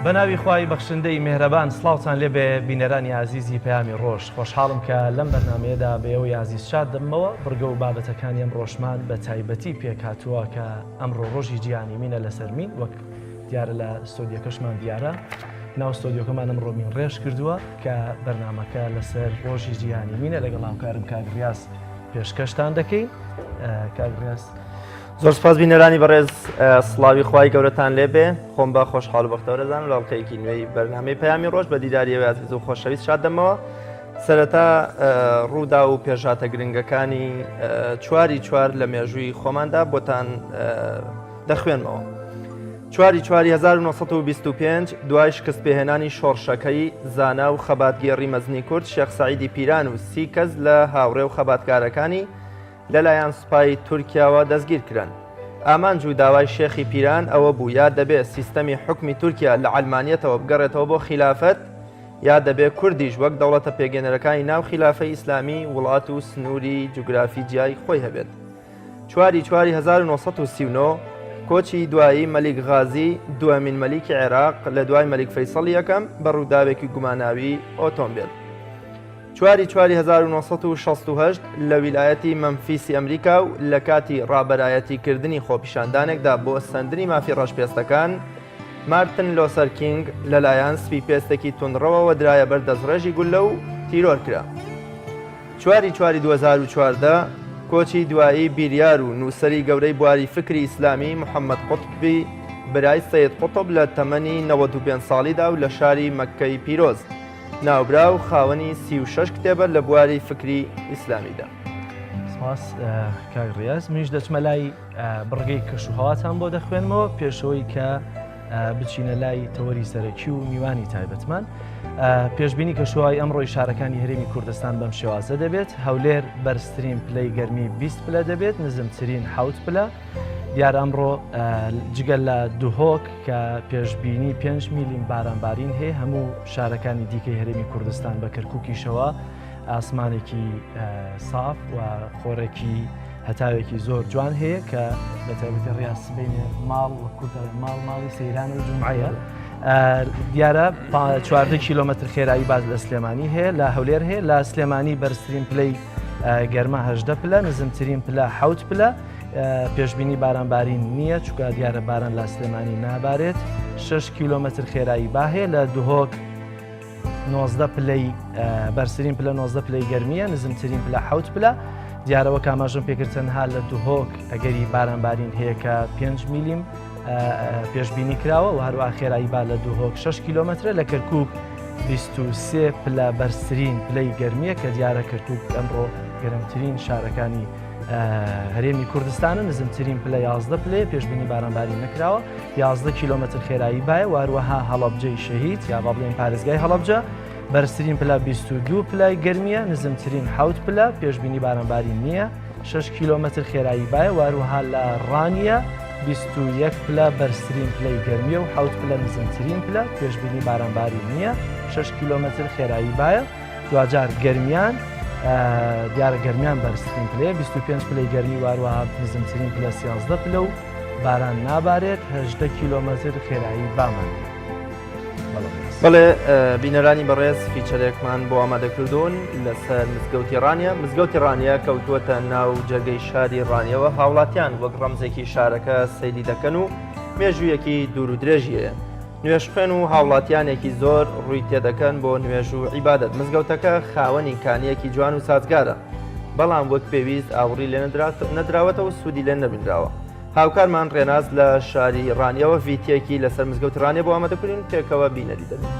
بەناوی خوای بەخشندەی مێهرەبان سڵاوتان لێبێ بینەرانی ئازیزی پەیامی ڕۆژ خۆشحاڵم کە لەم بەرنامەیەدا بە ئێوەی ئازیز شاد دەبمەوە بڕگە و بابەتەکانی ئەم ڕۆژمان بە تایبەتی پێکهاتووە کە ئەمڕۆ ڕۆژی جیهانی مینە لەسەر مین وەک دیارە لە ستۆدیۆکەشمان دیارە ناو ستۆدیۆکەمان ئەمڕۆ مین ڕێژ کردووە کە بەرنامەکە لەسەر ڕۆژی جیهانی مینە لەگەڵ هاوکارم کاک ڕیاز پێشکەشتان دەکەین کاک ڕیاز زۆر سپاس بینەرانی بەڕێز سڵاوی خوای گەورەتان لێبێ خۆم بە خۆشحاڵ و بەختەوەر دەزانم لە ئەڵقەیەکی نوێی بەرنامەی پەیامی ڕۆژ بە دیداری ئێوەی ئازیز و خۆشەویست شاد دەمەوە سەرەتا ڕوودا و پێشهاتە گرنگەکانی چواری چوار لە مێژووی خۆماندا بۆتان دەخوێنمەوە. چواری چواری 1925 دوای شکست پێهێنانی شۆڕشەکەی زانا و خەباتگێڕی مەزنی کورد شێخ سەعیدی پیران و سی کەس لە هاوڕێ و خەباتکارەکانی لەلایەن سوپای تورکیاوە دەستگیرکران. ئامانج و داوای شێخی پیران ئەوە بوو یا دەبێ سیستەمی حوکمی تورکیا لە عەلمانیەتەوە بگەڕێتەوە بۆ خیلافەت یا دەبێ کوردیش وەک دەوڵەتە پێکهێنەرەکانی ناو خیلافەی ئیسلامی وڵات و سنووری جوگرافی جیای خۆی هەبێت. چواری چواری 1939 کۆچی دوایی مەلیک غازی دووەمین مەلیکی عێراق لە دوای مەلیک فەیسەڵی یەکەم بە ڕووداوێکی گوماناوی ئۆتۆمبێل. چواری چواری 1968 لە ویلایەتی مەمفیسی ئەمریکا و لە کاتی ڕابەرایەتی کردنی خۆپیشاندانێکدا بۆ سەندنی مافی ڕەشپێستەکان، مارتن لۆسەر کینگ لەلایەن سپی پێستێکی توندڕەوەوە درایە بەر دەستڕێژی گوللە و تیرۆر کرا. چواری چواری 2014 کۆچی دوایی بیریار و نووسەری گەورەی بواری فکری ئیسلامی محەممەد قوتبی برای سەید قوتب لە تەمەنی 95 ساڵیدا و لە شاری مەککەی پیرۆز. ناوبراو خاوەنی 36 کتێبە لە بواری فکری ئیسلامیدا. سپاس کاک ڕیاز منیش دەچمە لای بڕگەی کەش و هەواتان بۆ دەخوێنمەوە پێشەوەی کە بچینە لای تەوەری سەرەکی و میوانی تایبەتمان پێشبینی کەشوهەوای ئەمڕۆی شارەکانی هەرێمی کوردستان بەم شێوازە دەبێت هەولێر بەرزترین پلەی گەرمی 20 پلە دەبێت نزمترین حوت پلە دیارە ئەمڕۆ جگە لە دهۆک کە پێشبینی 5 میلیم بارانبارین هەیە هەموو شارەکانی دیکەی هەرێمی کوردستان بە کەرکووکیشەوە ئاسمانێکی ساف و خۆرێکی هەتاوێکی زۆر جوان هەیە کە بە تایبەتی ڕیا سبینێ ماڵ و کوردە ماڵ ماڵی سەیران و جمعەیە. دیارە 14 کیلومتر خێرایی باز لە سلێمانی هەیە لە هەولێر هەیە لە سلێمانی بەرزترین پلەی گەرما هەژدە پلە نزمترین پلە حوت پلە پێشبینی بارانبارین نییە چونکە دیارە باران لە سلێمانی نابارێت 6 کیلۆمەتر خێرایی با هەیە لە دهۆک 19 پلەی بەرزترین پلە 19 پلەی گەرمیە نزمترین پلە حوت پلە دیارەوە کاماژم پێکرد تەنها لە دهۆک ئەگەری بارانبارین هەیە کە 5 میلیم پێشبینی کراوە و هەروە خێرایی با لە دهۆک 6 کیلۆمەترە لە کەرکک 23 پلە بەرزترین پلەی گەرمیە کە دیارە کەرکک ئەمڕۆ گەرمترین شارەکانی هەرێمی کوردستانە نزمترین پلە 11 پلەیە پێشبینی بارانبارین نەکراوە 11 کیلۆمەتر خێرایی بایە واروەها هەڵەبجەی شەهید یا با بڵێن پارێزگای هەڵەبجە بەرزترین پلە 22 پلای گەرمیە نزمترین حوت پلە پێشبینی بارانبارین نییە 6 کیلۆمەتر خێرایی بایە واروەها لە ڕانیە 21 پلە بەرزترین پلەی گەرمیە و حوت پلە نزمترین پلە پێشبینی بارانبارین نییە 6 کیلۆمەتر خێرایی بایە دواجار گەرمیان دیارە گەرمیان بەرزترین پلەیە 25 پلەی گەرمی واروەها نزمترین پلە 13 پلە و باران نابارێت هەژدە کیلۆمەتر خێرایی بامان بەڵێ بینەرانی بەڕێز فیچەرێکمان بۆ ئامادەکردوون لەسەر مزگەوتی ڕانیە مزگەوتی ڕانیە کەوتووەتە ناو جەرگەی شاری ڕانیەوە هاوڵاتیان وەک ڕەمزێکی شارەکە سەیری دەکەن و مێژوویەکی دوور و درێژی هەیە نوێژخوێن و هاوڵاتیانێکی زۆر ڕووی تێدەکەن بۆ نوێژ و عیبادەت، مزگەوتەکە خاوەنی کانییەکی جوان و سازگارە، بەڵام وەک پێویست ئاوڕی لێ نەدراوەتەوە و سوودی لێ نەبینراوە. هاوکارمان ڕێناس لە شاری ڕانیەوە ڤیتیەکی لەسەر مزگەوتی ڕانیە بۆ ئامادەکردین، پێکەوە بینەری دەبین.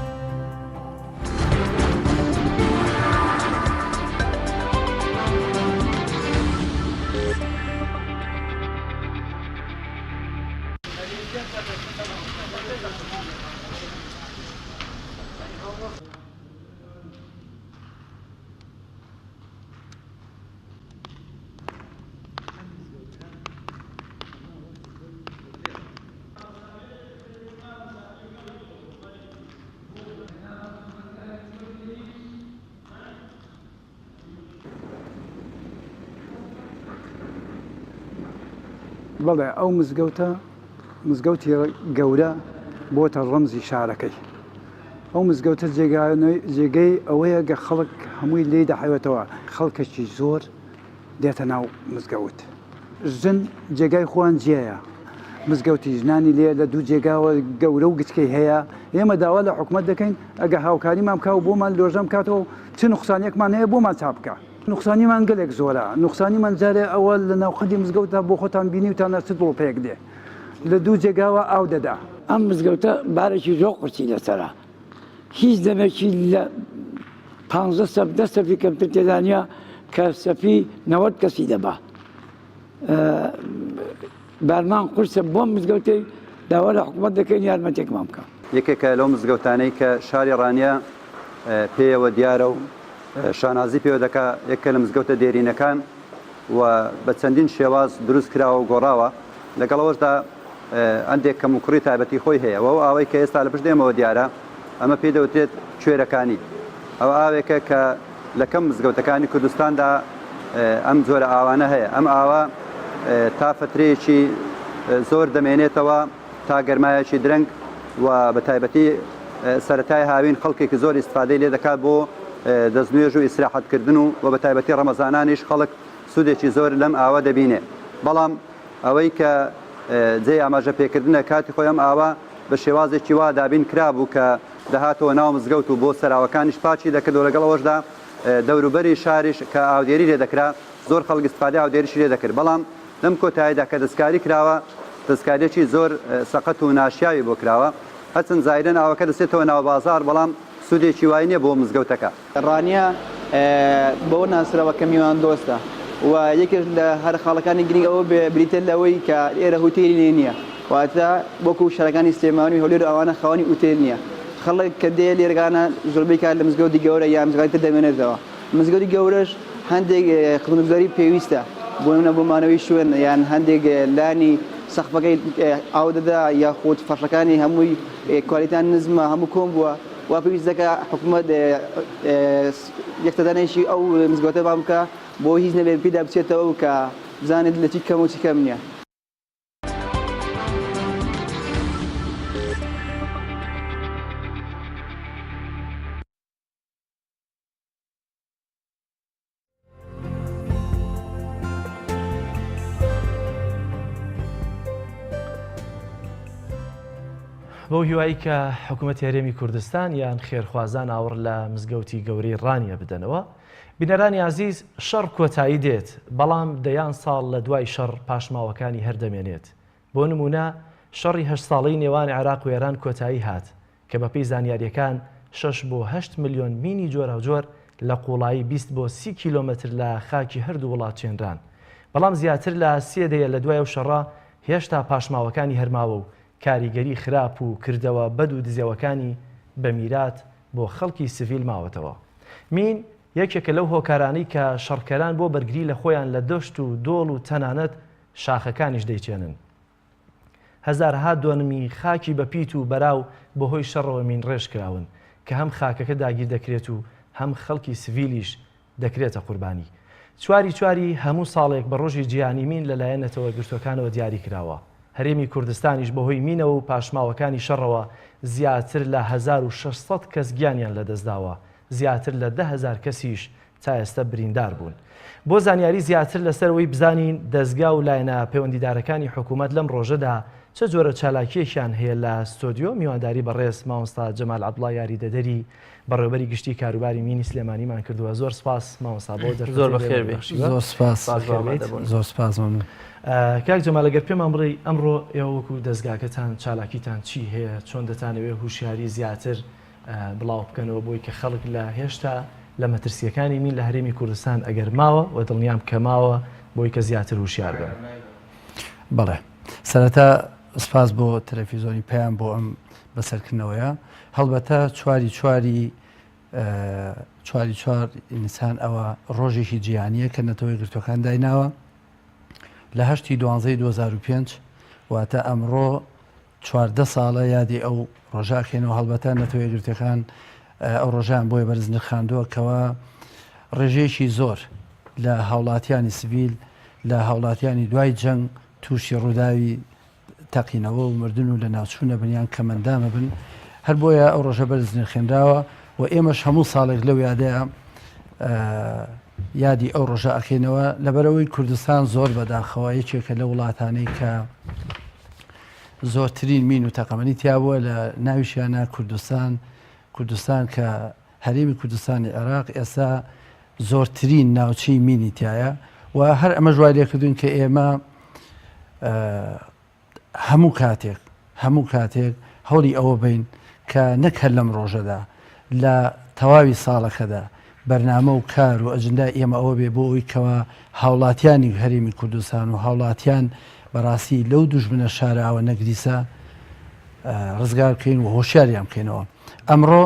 بەڵێ ئەو مزگەوتە مزگەوتی گەورە بۆتە ڕەمزی شارەکەی. ئەو مزگەوتە جێگەی ئەوەیە گە خەڵک هەمووی لێی دەحەوێتەوە، خەڵکێکی زۆر دێتە ناو مزگەوت. ژن جێگای خۆیان جیایە، مزگەوتی ژنانی لێ لە دوو جێگاوە گەورە و گچکەی هەیە. ئێمە داوا لە حکومەت دەکەین ئەگە هاوکاریمان بکا و بۆمان لۆژەن بکاتەوە و چ نوقسانیەکمان هەیە بۆمان چاک بکا. نوقسانیمان گەلێک زۆرە، نوقسانیمان جارێ ئەوە لە ناوقەدی مزگەوتدا بۆ خۆتان بینیوتانە چ دڵۆپەیەک دێ لە دوو جێگاوە ئاو دەدا. ئەم مزگەوتە بارێکی زۆر قورسی لەسەرە، هیچ دەمێکی لە پانزە سەف دە سەفی کەمتر تێدا نییە کە سەفی 90 کەسی دەبا. بارمان قورسە بۆم مزگەوتەی داوا لە حکوومەت دەکەین یارمەتێکمان بکە. یەکێکە لەو مزگەوتانەی کە شاری ڕانیە پێیەوە دیارە و شانازی پێوە دەکا، یەکێکە لە مزگەوتە دێرینەکان و بە چەندین شێواز دروست کراوە و گۆڕاوە، لەگەڵ ئەوەشدا هەندێک کەموکوڕی تایبەتی خۆی هەیە و ئەو ئاوەی کە ئێستا لە پشت ئێمەوە دیارە ئەمە پێی دەوترێت کوێرەکانی، ئەوە ئاوێکە کە لە کەم مزگەوتەکانی کوردستاندا ئەم جۆرە ئاوانە هەیە، ئەم ئاوە تا فترەیەکی زۆر دەمێنێتەوە تا گەرمایەکی درەنگ و بە تایبەتی سەرەتای هاوین خەڵکێکی زۆر ئیستفادەی لێ دەکات بۆ دەستنوێژ و ئیسراحەتکردن و و بە تایبەتی ڕەمەزانانیش خەڵک سوودێکی زۆر لەم ئاوە دەبینێ بەڵام ئەوەی کە جێی ئاماژە پێکردنە کاتی خۆی ئەم ئاوە بە شێوازێکی وا دابین کرابوو کە دەهاتەوە ناو مزگەوت و بۆ سەراوەکانیش پاکی دەکرد و لەگەڵ ئەوەشدا دەوروبەری شاریش کە ئاودێری لێ دەکرا زۆر خەڵک ئیستفادەی ئاودێریشی لێ دەکرد بەڵام لەم کۆتاییدا کە دەستکاری کراوە دەستکاریەکی زۆر سەقەت و ناشیاوی بۆ کراوە هەرچەند زاهیرەن ئاوەکە دەچێتەوە ناو بازاڕ بەڵام سوودێکی وای نیە بۆ مزگەوتەکە. ڕانیە بەوە ناسراوە کە میواندۆستە و یەکێک لە هەرە خاڵەکانی گرنگ ئەوە بریتیە لەوەی کە ئێرە هوتێلی لێ نییە واتە وەکو شارەکانی سلێمانی و هەولێر و ئەوانە خاوەنی ئوتێل نییە خەڵک کە دێ لێرەکانە زۆربەی کات لە مزگەوتی گەورە یان مزگەوتی تر دەمێنێتەوە مزگەوتی گەورەش هەندێک خزمەتگوزاری پێویستە بۆ نمونە بۆ مانەوەی شوێن یان هەندێک لانی سەقفەکەی ئاو دەدا یاخود فەرشەکانی هەمووی کوالیتیان نزمە هەموو کۆن بووە وا پێویست دەکا حکوومەت یەکتەدانێکی ئەو مزگەوتە بان بکا بۆ هیچ نەبێت پێدا بچێتەوە کە بزانێت لە چی کەم و چی کەم نییە. بەو هیوایی کە حکوومەتی هەرێمی کوردستان یان خێرخوازان ئاوڕ لە مزگەوتی گەورەی ڕانیە بدەنەوە بینەرانی ئازیز شەڕ کۆتایی دێت بەڵام دەیان ساڵ لە دوای شەڕ پاشماوەکانی هەر دەمێنێت بۆ نمونە شەڕی هەشت ساڵەی نێوان عێراق و ئێران کۆتایی هات کە بەپێی زانیارییەکان شەش بۆ هەشت ملیۆن مینی جۆراوجۆر لە قووڵایی 20 بۆ 30 کیلۆمەتر لە خاکی هەردوو وڵات چێنران. بەڵام زیاتر لە سێ دەیە لە دوای ئەو شەڕە هێشتا پاشماوەکانی هەر ماوە و کاریگەری خراپ و کردەوە بەد و دزێوەکانی بە میرات بۆ خەڵکی سڤیل ماوەتەوە. مین یەکێکە لەو هۆکارانەی کە شەڕکەران بۆ بەرگری لە خۆیان لە دەشت و دۆڵ و تەنانەت شاخەکانیش دەیچێنن. هەزارەها دۆنمی خاکی بە پیت و بەراو بەهۆی شەڕەوە مینڕێژ کراون، کە هەم خاکەکە داگیر دەکرێت و هەم خەڵکی سڤیلیش دەکرێتە قوربانی. چواری چواری هەموو ساڵێک بە ڕۆژی جیهانی مین لەلایەن نەتەوە یەکگرتووەکانەوە دیاری کراوە. هەرێمی کوردستانیش بەهۆی مینەوە و پاشماوەکانی شەڕەوە زیاتر لە 1600 کەس گیانیان لەدەستداوە، زیاتر لە 10,000 کەسیش تا ئێستا بریندار بوون. بۆ زانیاری زیاتر لەسەر ئەوەی بزانین دەزگا و لایەنە پەیوەندیدارەکانی حکوومەت لەم ڕۆژەدا چ جۆرە چالاکییەکیان هەیە لە ستۆدیۆ میوانداری بەڕێز مامۆستا جەمال عەبدوڵا یاریدەدەری بەڕێوەبەری گشتی کاروباری مینی سلێمانیمان کردووە. زۆر سپاس مامۆستا بۆ دەرفەتەی زۆر بەخێر بێی. زۆر سپاس. زۆر سپاس مەمنون. کاک جەمال ئەگەر پێمان بڵێی ئەمڕۆ ئێوە وەکو دەزگاکەتان چالاکیتان چی هەیە، چۆن دەتانەوێت هوشیاری زیاتر بڵاو بکەنەوە بۆی کە خەڵک لە هێشتا لە مەترسییەکانی مین لە هەرێمی کوردستان ئەگەر ماوە و دڵنیام کە ماوە بۆی کە زیاتر وشیار بن. بەڵێ سەرەتا سپاس بۆ تەلەفیزۆنی پەیام بۆ ئەم بەسەرکردنەوەیە هەڵبەتە چواری چواری چواری چوار ئینسان ئەوە ڕۆژێکی جیهانیە کە نەتەوە یەکگرتووەکان دایناوە لە هەشتی دوانزەی 2005 واتە ئەمڕۆ 14 ساڵە یادی ئەو ڕۆژە ئەکەینەوە، هەڵبەتە نەتەوە یەکگرتووەکان ئەو ڕۆژەیان بۆیە بەرز نرخاندووە کەوا ڕێژەیەکی زۆر لە هاوڵاتیانی سڤیل لە هاوڵاتیانی دوای جەنگ تووشی ڕووداوی. تەقینەوە و مردن و لەناوچوونە بن یان کەمەندامە بن هەر بۆیە ئەو ڕۆژە بەرز نرخێنراوە و ئێمەش هەموو ساڵێک لەو یادەیە یادی ئەو ڕۆژە ئەکەینەوە لەبەرەوەی کوردستان زۆر بەداخەوە یەکێکە لە وڵاتانەی کە زۆرترین مین و تەقەمەنی تیابووە لە ناویشیانە کوردستان کوردستان کە هەرێمی کوردستانی عێراق ئێستا زۆرترین ناوچەی مینی تایە و هەر ئەمەش وای لێکردوین کە ئێمە هەموو کاتێک هەموو کاتێک هەوڵی ئەوە بین کە نەک هەر لەم ڕۆژەدا لە تەواوی ساڵەکەدا بەرنامە و کار و ئەجندای ئێمە ئەوە بێ بۆ ئەوی کەوا هاوڵاتیانی هەرێمی کوردستان و هاوڵاتیان بەڕاستی لەو دوژمنە شاراوە نەگریسە ڕزگار بکەین و هۆشیاریان بکەینەوە ئەمڕۆ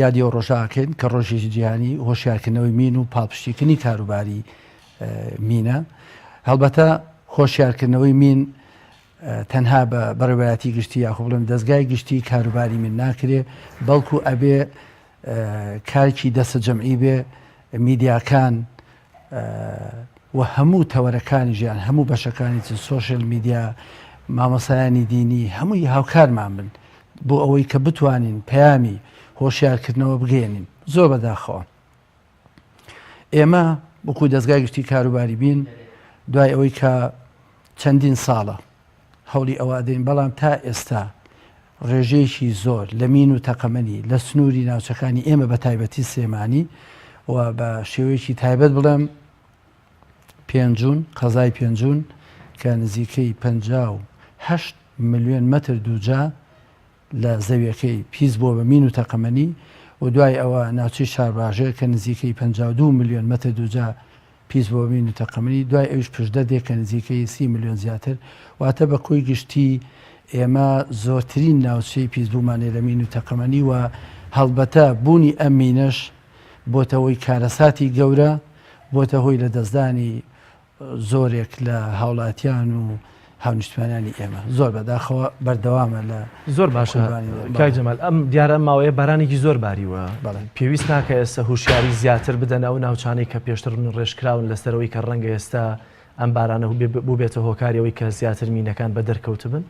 یادی ئەو ڕۆژە ئەکەین کە ڕۆژێکی جیهانی هۆشیارکردنەوەی مین و پاڵپشتیکردنی کاروباری مینە. هەڵبەتە هۆشیارکردنەوەی مین تەنها بە بەڕێوەبەرایەتی گشتی یاخۆ بڵێم دەزگای گشتی کاروباری مین ناکرێ بەڵکو ئەبێ کارکی دەستە جەمعی بێ میدیاکان و هەموو تەوەرەکانی ژیان هەموو بەشەکانی چ سۆشیال میدیا مامۆسایانی دینی هەمووی هاوکارمان بن بۆ ئەوەی کە بتوانین پەیامی هۆشیارکردنەوە بگەیەنین. زۆر بەداخەوە ئێمە وەکو دەزگای گشتی کاروباری بین دوای ئەوەی کە چەندین ساڵە هەوڵی ئەوە ئەدەین بەڵام تا ئێستا ڕێژەیەکی زۆر لە مین و تەقەمەنی لە سنووری ناوچەکانی ئێمە بە تایبەتی سلێمانی و بە شێوەیەکی تایبەت بڵێم پێنجون، قەزای پێنجون کە نزیکەی 58 ملیۆن مەتر دووجا لە زەویەکەی پیس بووە بە مین و تەقەمەنی و دوای ئەوە ناوچەی شارباژێر کە نزیکەی 52 ملیۆن مەتر دووجا پیس بووە بە مین و تەقەمەنی دوای ئەویش پشدەر دێ کە نزیکەی 30 ملیۆن زیاتر واتە بە کۆی گشتی ئێمە زۆرترین ناوچەی پیسبوومان هەیە لە مین و تەقەمەنی و هەڵبەتە بوونی ئەم مینەش بۆتە هۆی کارەساتی گەورە، بۆتە هۆی لەدەستدانی زۆرێک لە هاوڵاتیان و هاونیشتمانیانی ئێمە. زۆر بەداخەوە بەردەوامە لە زۆر باشە قوربانی دان. کاک جەمال ئەم دیارە ئەم ماوەیە بارانێکی زۆر باریوە بەڵێ. پێویست ناکە ئێستا هوشیاری زیاتر بدەن ئەو ناوچانەی کە پێشتر ڕێژکراون لەسەرەوەی کە ڕەنگە ئێستا ئەم بارانە بووبێتە هۆکاری ئەوەی کە زیاتر مینەکان بە دەرکەوتبن؟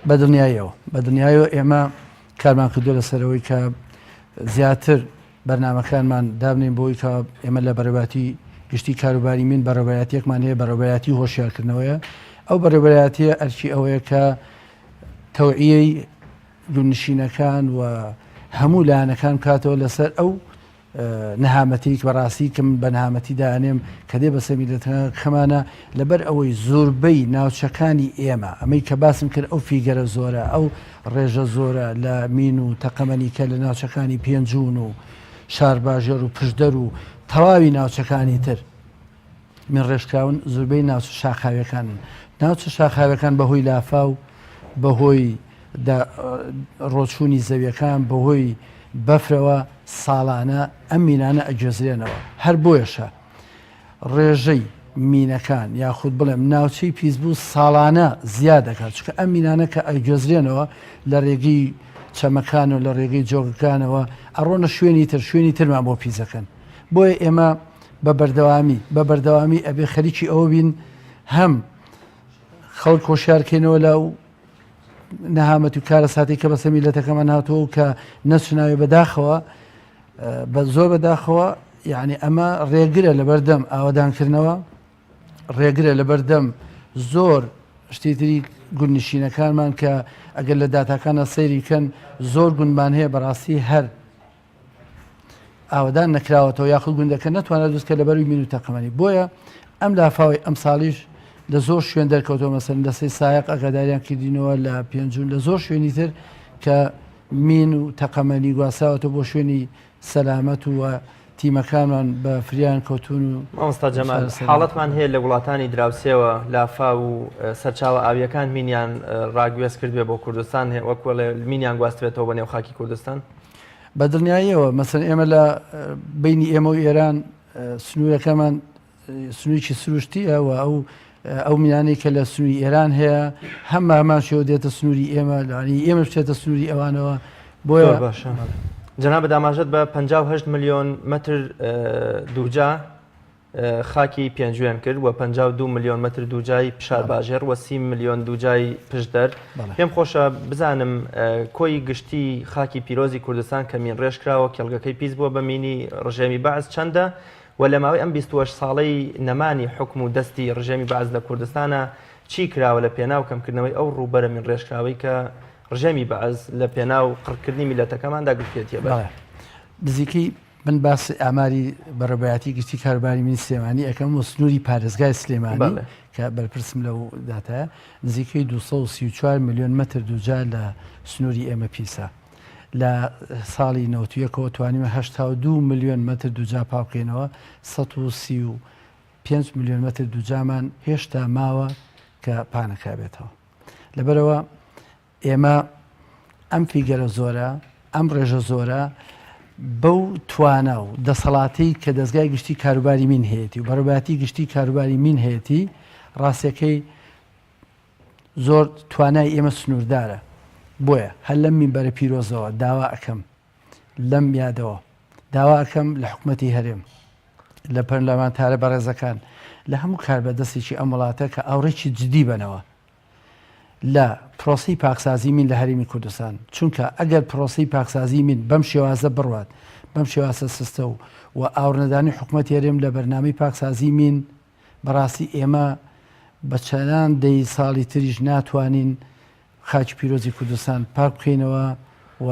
بە دڵنیاییەوە بە دڵنیایەوە ئێمە کارمان کردووە لەسەرەوەی کە زیاتر بەرنامەکانمان دابنێین بۆی کە ئێمە لە بەڕێوەبەرایەتی گشتی کاروباری مین بەڕێوەبەرایەتیەکمان هەیە بەڕێوەبەرایەتی هۆشیارکردنەوەیە ئەو بەڕێوەبەرایەتیە ئەرکی ئەوەیە کە تەوعیەی گوندنشینەکان و هەموو لایەنەکان بکاتەوە لەسەر ئەو نەهامەتیک بەڕاستی کەم بە نەهامەتی دانێم کە دێ بەسەر میللەتەکەمانە لەبەر ئەوەی زۆربەی ناوچەکانی ئێمە ئەمەی کە باسم کرد ئەو figure ە زۆرە ئەو ڕێژە زۆرە لە مین و تەقەمەنی کە لە ناوچەکانی پێنجوون و شارباژێر و پشدەر و تەواوی ناوچەکانی تر مین ڕێژکراون زۆربەی ناوچە شاخاویەکانن ناوچە شاخاویەکان بەهۆی لافاو بەهۆی ڕۆچوونی زەویەکان بەهۆی بەفرەوە ساڵانە ئەم مینانە ئەگوێزرێنەوە هەر بۆیەشە ڕێژەی مینەکان یاخود بڵێم ناوچەی پیسبوو ساڵانە زیاد دەکات چونکە ئەم مینانە کە ئەگوێزرێنەوە لە ڕێگەی چەمەکان و لە ڕێگەی جۆگەکانەوە ئەڕۆنە شوێنی تر شوێنی ترمان بۆ پیسەکەن بۆیە ئێمە بە بەردەوامی بە بەردەوامی ئەبێ خەریکی ئەوە بین هەم خەڵک هۆشیارکەینەوە لە نەهامەت و کارەساتی کە بەسەر میلەتەکەمان هاتووە و کە نەچناوێ بەداخەوە بە زۆر بەداخەوە یعنی ئەمە ڕێگرە لەبەردەم ئاوەدانکردنەوە ڕێگرە لەبەردەم زۆر شتی تری گوندنشینەکانمان کە ئەگەر لە داتاکانە سەیری کەن زۆر گوندمان هەیە بەڕاستی هەر ئاوەدان نەکراوەتەوە یاخود گوندەکە نەتوانرا دروست کە لەبەروی مین و تەقەمەنی بۆیە ئەم لافاوی ئەمساڵیش لە زۆر شوێن دەرکەوتەوە مەسەن لە سەی سایق ئەگاداریان کردینەوە لە پێنجون لە زۆر شوێنی تر کە مین و تەقەمەنی گواستراوەتەوە بۆ شوێنی سەلامەت و تیمەکانمان بە فریان کەوتون و مامۆستا جەمال حاڵەتمان هەیە لە وڵاتانی دراوسێوە لافاو و سەرچاوە ئاویەکان مینیان ڕاگوێز کردوێ بۆ کوردستان وەک وەڵێ مینیان گواستبێتەوە بۆ نێو خاکی کوردستان؟ بە دڵنیاییەوە مەسەن ئێمە لە بینی ئێمە و ئێران سنوورەکەمان سنوورێکی سروشتیە و ئەو ئەو مینانەی کە لە سنووری ئێران هەیە هەم هەمان شێوە دێتە سنووری ئێمە لانی ئێمە بچێتە سنووری ئەوانەوە بۆیە باشە جەنابت ئاماژەت بە 58 ملیۆن مەتر دووجا. خاکی پێنجوێن کرد و 52 ملیۆن مەتر دووجای شارباژێڕ و 30 ملیۆن دووجای پشدەر. پێم خۆشە بزانم کۆی گشتی خاکی پیرۆزی کوردستان کە مین ڕێژ کراوە کێڵگەکەی پیس بووە بە مینی ڕژێمی بەعس چەندە و لە ماوەی ئەم 28 ساڵەی نەمانی حوکم و دەستی ڕژێمی بەعس لە کوردستانە چی کراوە لە پێناو کەمکردنەوەی ئەو ڕووبەرە مین ڕێژکراوەی کە ڕژێمی بەعس لە پێناو قڕکردنی میللەتەکەماندا گرتوویەتیە بەر؟ بەڵێ نزیکەی من باسی ئاماری بەڕێوەبەرایەتی گشتی کاروباری مین سلێمانی ئەکەم و سنووری پارێزگای سلێمانی بەڵێ. کە بەرپرسم لەو داتایە نزیکەی 234 ملیۆن مەتر دووجا لە سنووری ئێمە پیسە. لە ساڵی 91 ەوە توانیمە 82 ملیۆن مەتر دووجا پاکبکەینەوە 135 ملیۆن مەتر دووجامان هێشتا ماوە کە پانەکرابێتەوە. لەبەرئەوە ئێمە ئەم figure ە زۆرە، ئەم ڕێژە زۆرە بەو توانا و دەسەڵاتەی کە دەزگای گشتی کاروباری مین هەیەتی و بەڕێوەبەرایەتی گشتی کاروباری مین هەیەتی، ڕاستیەکەی زۆر توانای ئێمە سنووردارە. بۆیە هەر لەم مینبەرە پیرۆزەوە داوا ئەکەم، لەم یادەوە داوا ئەکەم لە حکومەتی هەرێم، لە پەرلەمانتارە بەڕێزەکان، لە هەموو کاربەدەستێکی ئەم وڵاتە کە ئاوڕێکی جدی بەنەوە لە پرۆسەی پاکسازی مین لە هەرێمی کوردستان، چونکە ئەگەر پرۆسەی پاکسازی مین بەم شێوازە بڕوات، بەم شێوازە سستە و و ئاوڕنەدانی حکومەتی هەرێم لە بەرنامەی پاکسازی مین، بەڕاستی ئێمە بە چەندان دەی ساڵی تریش ناتوانین خاکی پیرۆزی کوردستان پاک بکەینەوە و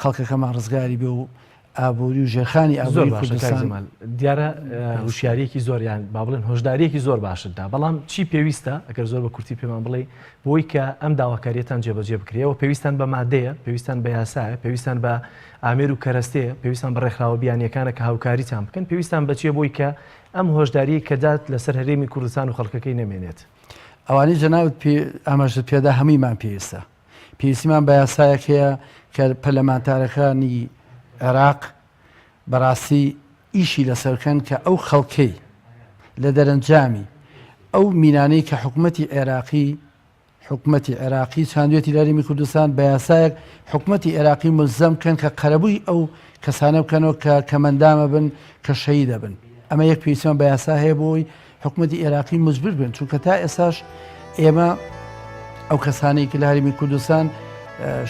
خەڵکەکەمان ڕزگاری بێ و ئابووری و ژێرخانی زۆر ئابووری باشە کاک کوردستان جەمال دیارە هوشیاریەکی زۆر یان با بڵێن هۆشداریەکی زۆر باشت دا بەڵام چی پێویستە ئەگەر زۆر بە کورتی پێمان بڵێ بۆی کە ئەم داواکاریەتان جێبەجێ بکرێەوە پێویستان بە مادەیە پێویستان بە یاسایە پێویستان بە ئامێر و کەرەستەیە پێویستان بە ڕێکخراوە بیانیەکانە کە هاوکاریتان بکەن پێویستان بەچیە بۆی کە ئەم هۆشداریەی کە دات لەسەر هەرێمی کوردستان و خەڵکەکەی نەمێنێت. ئەوانەی جەنابت پێ ئاماژەت پێدا هەموویمان پێویستە. پێویستیمان بە یاسایەک هەیە کە پەرلەمانتارەکانی عێراق بەڕاستی ئیشی لەسەر بکەن کە ئەو خەڵکەی لە دەرەنجامی ئەو مینانەی کە حکومەتی عێراقی حکومەتی عێراقی چاندوێتی لە هەرێمی کوردستان بە یاسایەک حکومەتی عێراقی ملزەم بکەن کە قەرەبووی ئەو کەسانە بکەنەوە کە کەمەندامە بن کە شەهیدە بن ئەمە یەک پێویستمان بە یاسا هەیە بۆی حکومەتی عێراقی مجبور بن چونکە تا ئێساش ئێمە ئەو کەسانەی کە لە هەرێمی کوردستان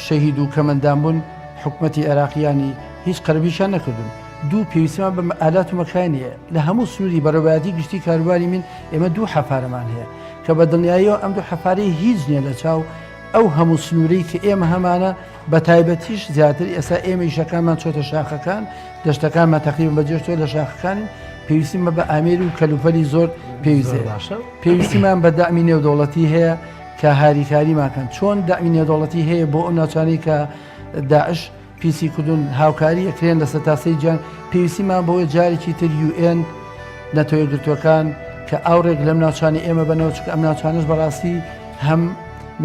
شەهید و کەمەندام بوون حکومەتی عێراقیانی هیچ قەرەبیشان نەکردون دوو پێویستمان بە ئالات و مەکانیە لە هەموو سنووری بەڕێوەبەرایەتی گشتی کاروباری مین ئێمە دوو حەفارەمان هەیە کە بە دڵنیاییەوە ئەم دوو حەفارەی هیچ نییە لە چاو ئەو هەموو سنوورەی کە ئێمە هەمانە بە تایبەتیش زیاتر ئێستا ئێمە ئیشەکانمان چۆتە شاخەکان دەشتەکانمان تەقریبەن بەجێشتووە لە شاخەکانین پێویستیمان بە ئامێر و کەلوپەلی زۆر پێویست زۆر هەیە باشە. پێویستیمان بە دەعمی نێودەوڵەتی هەیە کە هاریکاریمان کەن چۆن دەعمی نێودەوڵەتی هەیە بۆ ئەو ناوچانەی کە داعش پیسی کردوون هاوکاری ئەکرێن لە سەرتاسەری جیهان پێویستیمان بەوەیە جارێکی تر UN نەتەوە یەکگرتووەکان کە ئاوڕێک لەم ناوچانەی ئێمە بەنەوە چونکە ئەم ناوچانەش بەڕاستی هەم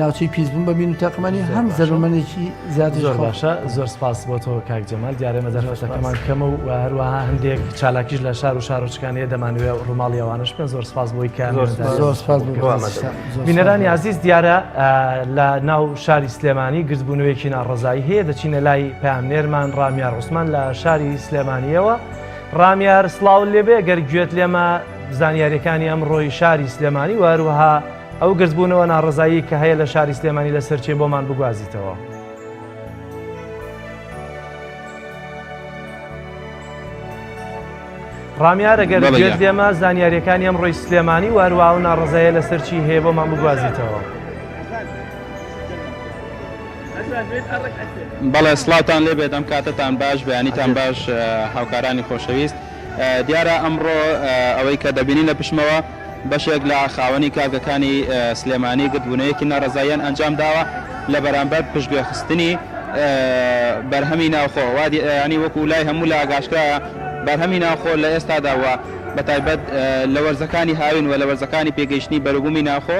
ناوچەی پیسبوون بە مین و تەقەمەنی زۆر هەم باشە. زەرەرمەندێکی زیاتریش زۆر خەڵک باشە زۆر سپاس بۆ تۆ کاک جەمال دیارە ئێمە زۆر سپاس. دەرفەتەکەمان کەمە و هەروەها هەندێک چالاکیش لە شار و شارۆچکان هەیە دەمانەوێ ڕووماڵی ئەوانەش بکەن زۆر سپاس بۆی کە زۆر میوانداریت زۆر سپاس بۆ کرد. بەڕێزتان. زۆر سپاس بینەرانی بۆ ئازیز دیارە لە ناو شاری سلێمانی گردبوونەوەیەکی ناڕەزایی هەیە دەچینە لای پەیامنێرمان ڕامیار عوسمان لە شاری سلێمانیەوە ڕامیار سڵاوت لێبێ گەر گوێت لێمە زانیاریەکانی ئەمڕۆی شاری سلێمانی و هەروەها ئەو گردبوونەوە ناڕەزایی کە هەیە لە شاری سلێمانی لەسەر چیە بۆمان بگوازیتەوە. ڕامیار ئەگەر بەڵێ گوێت گیان. لێمە زانیاریەکانی ئەمڕۆی سلێمانی و هەروەها ئەو ناڕەزاییە لەسەر چی هەیە بۆمان بگوازیتەوە. بەڵێ سڵاوتان لێبێت ئەم کاتەتان باش بەیانیتان باش هاوکارانی خۆشەویست دیارە ئەمڕۆ ئەوەی کە دەبینین لە پشتمەوە بەشێک لە خاوەنی کارگەکانی سلێمانی گردبوونەیەکی ناڕەزاییان ئەنجام داوە لە بەرامبەر پشتگوێخستنی بەرهەمی ناوخۆ ینی وەکو لای هەموو لا ئاشکرایە بەرهەمی ناوخۆ لە ئێستادا و بەتایبەت لە وەرزەکانی هاوین و لە وەرزەکانی پێگەیشتنی بەروبوومی ناوخۆ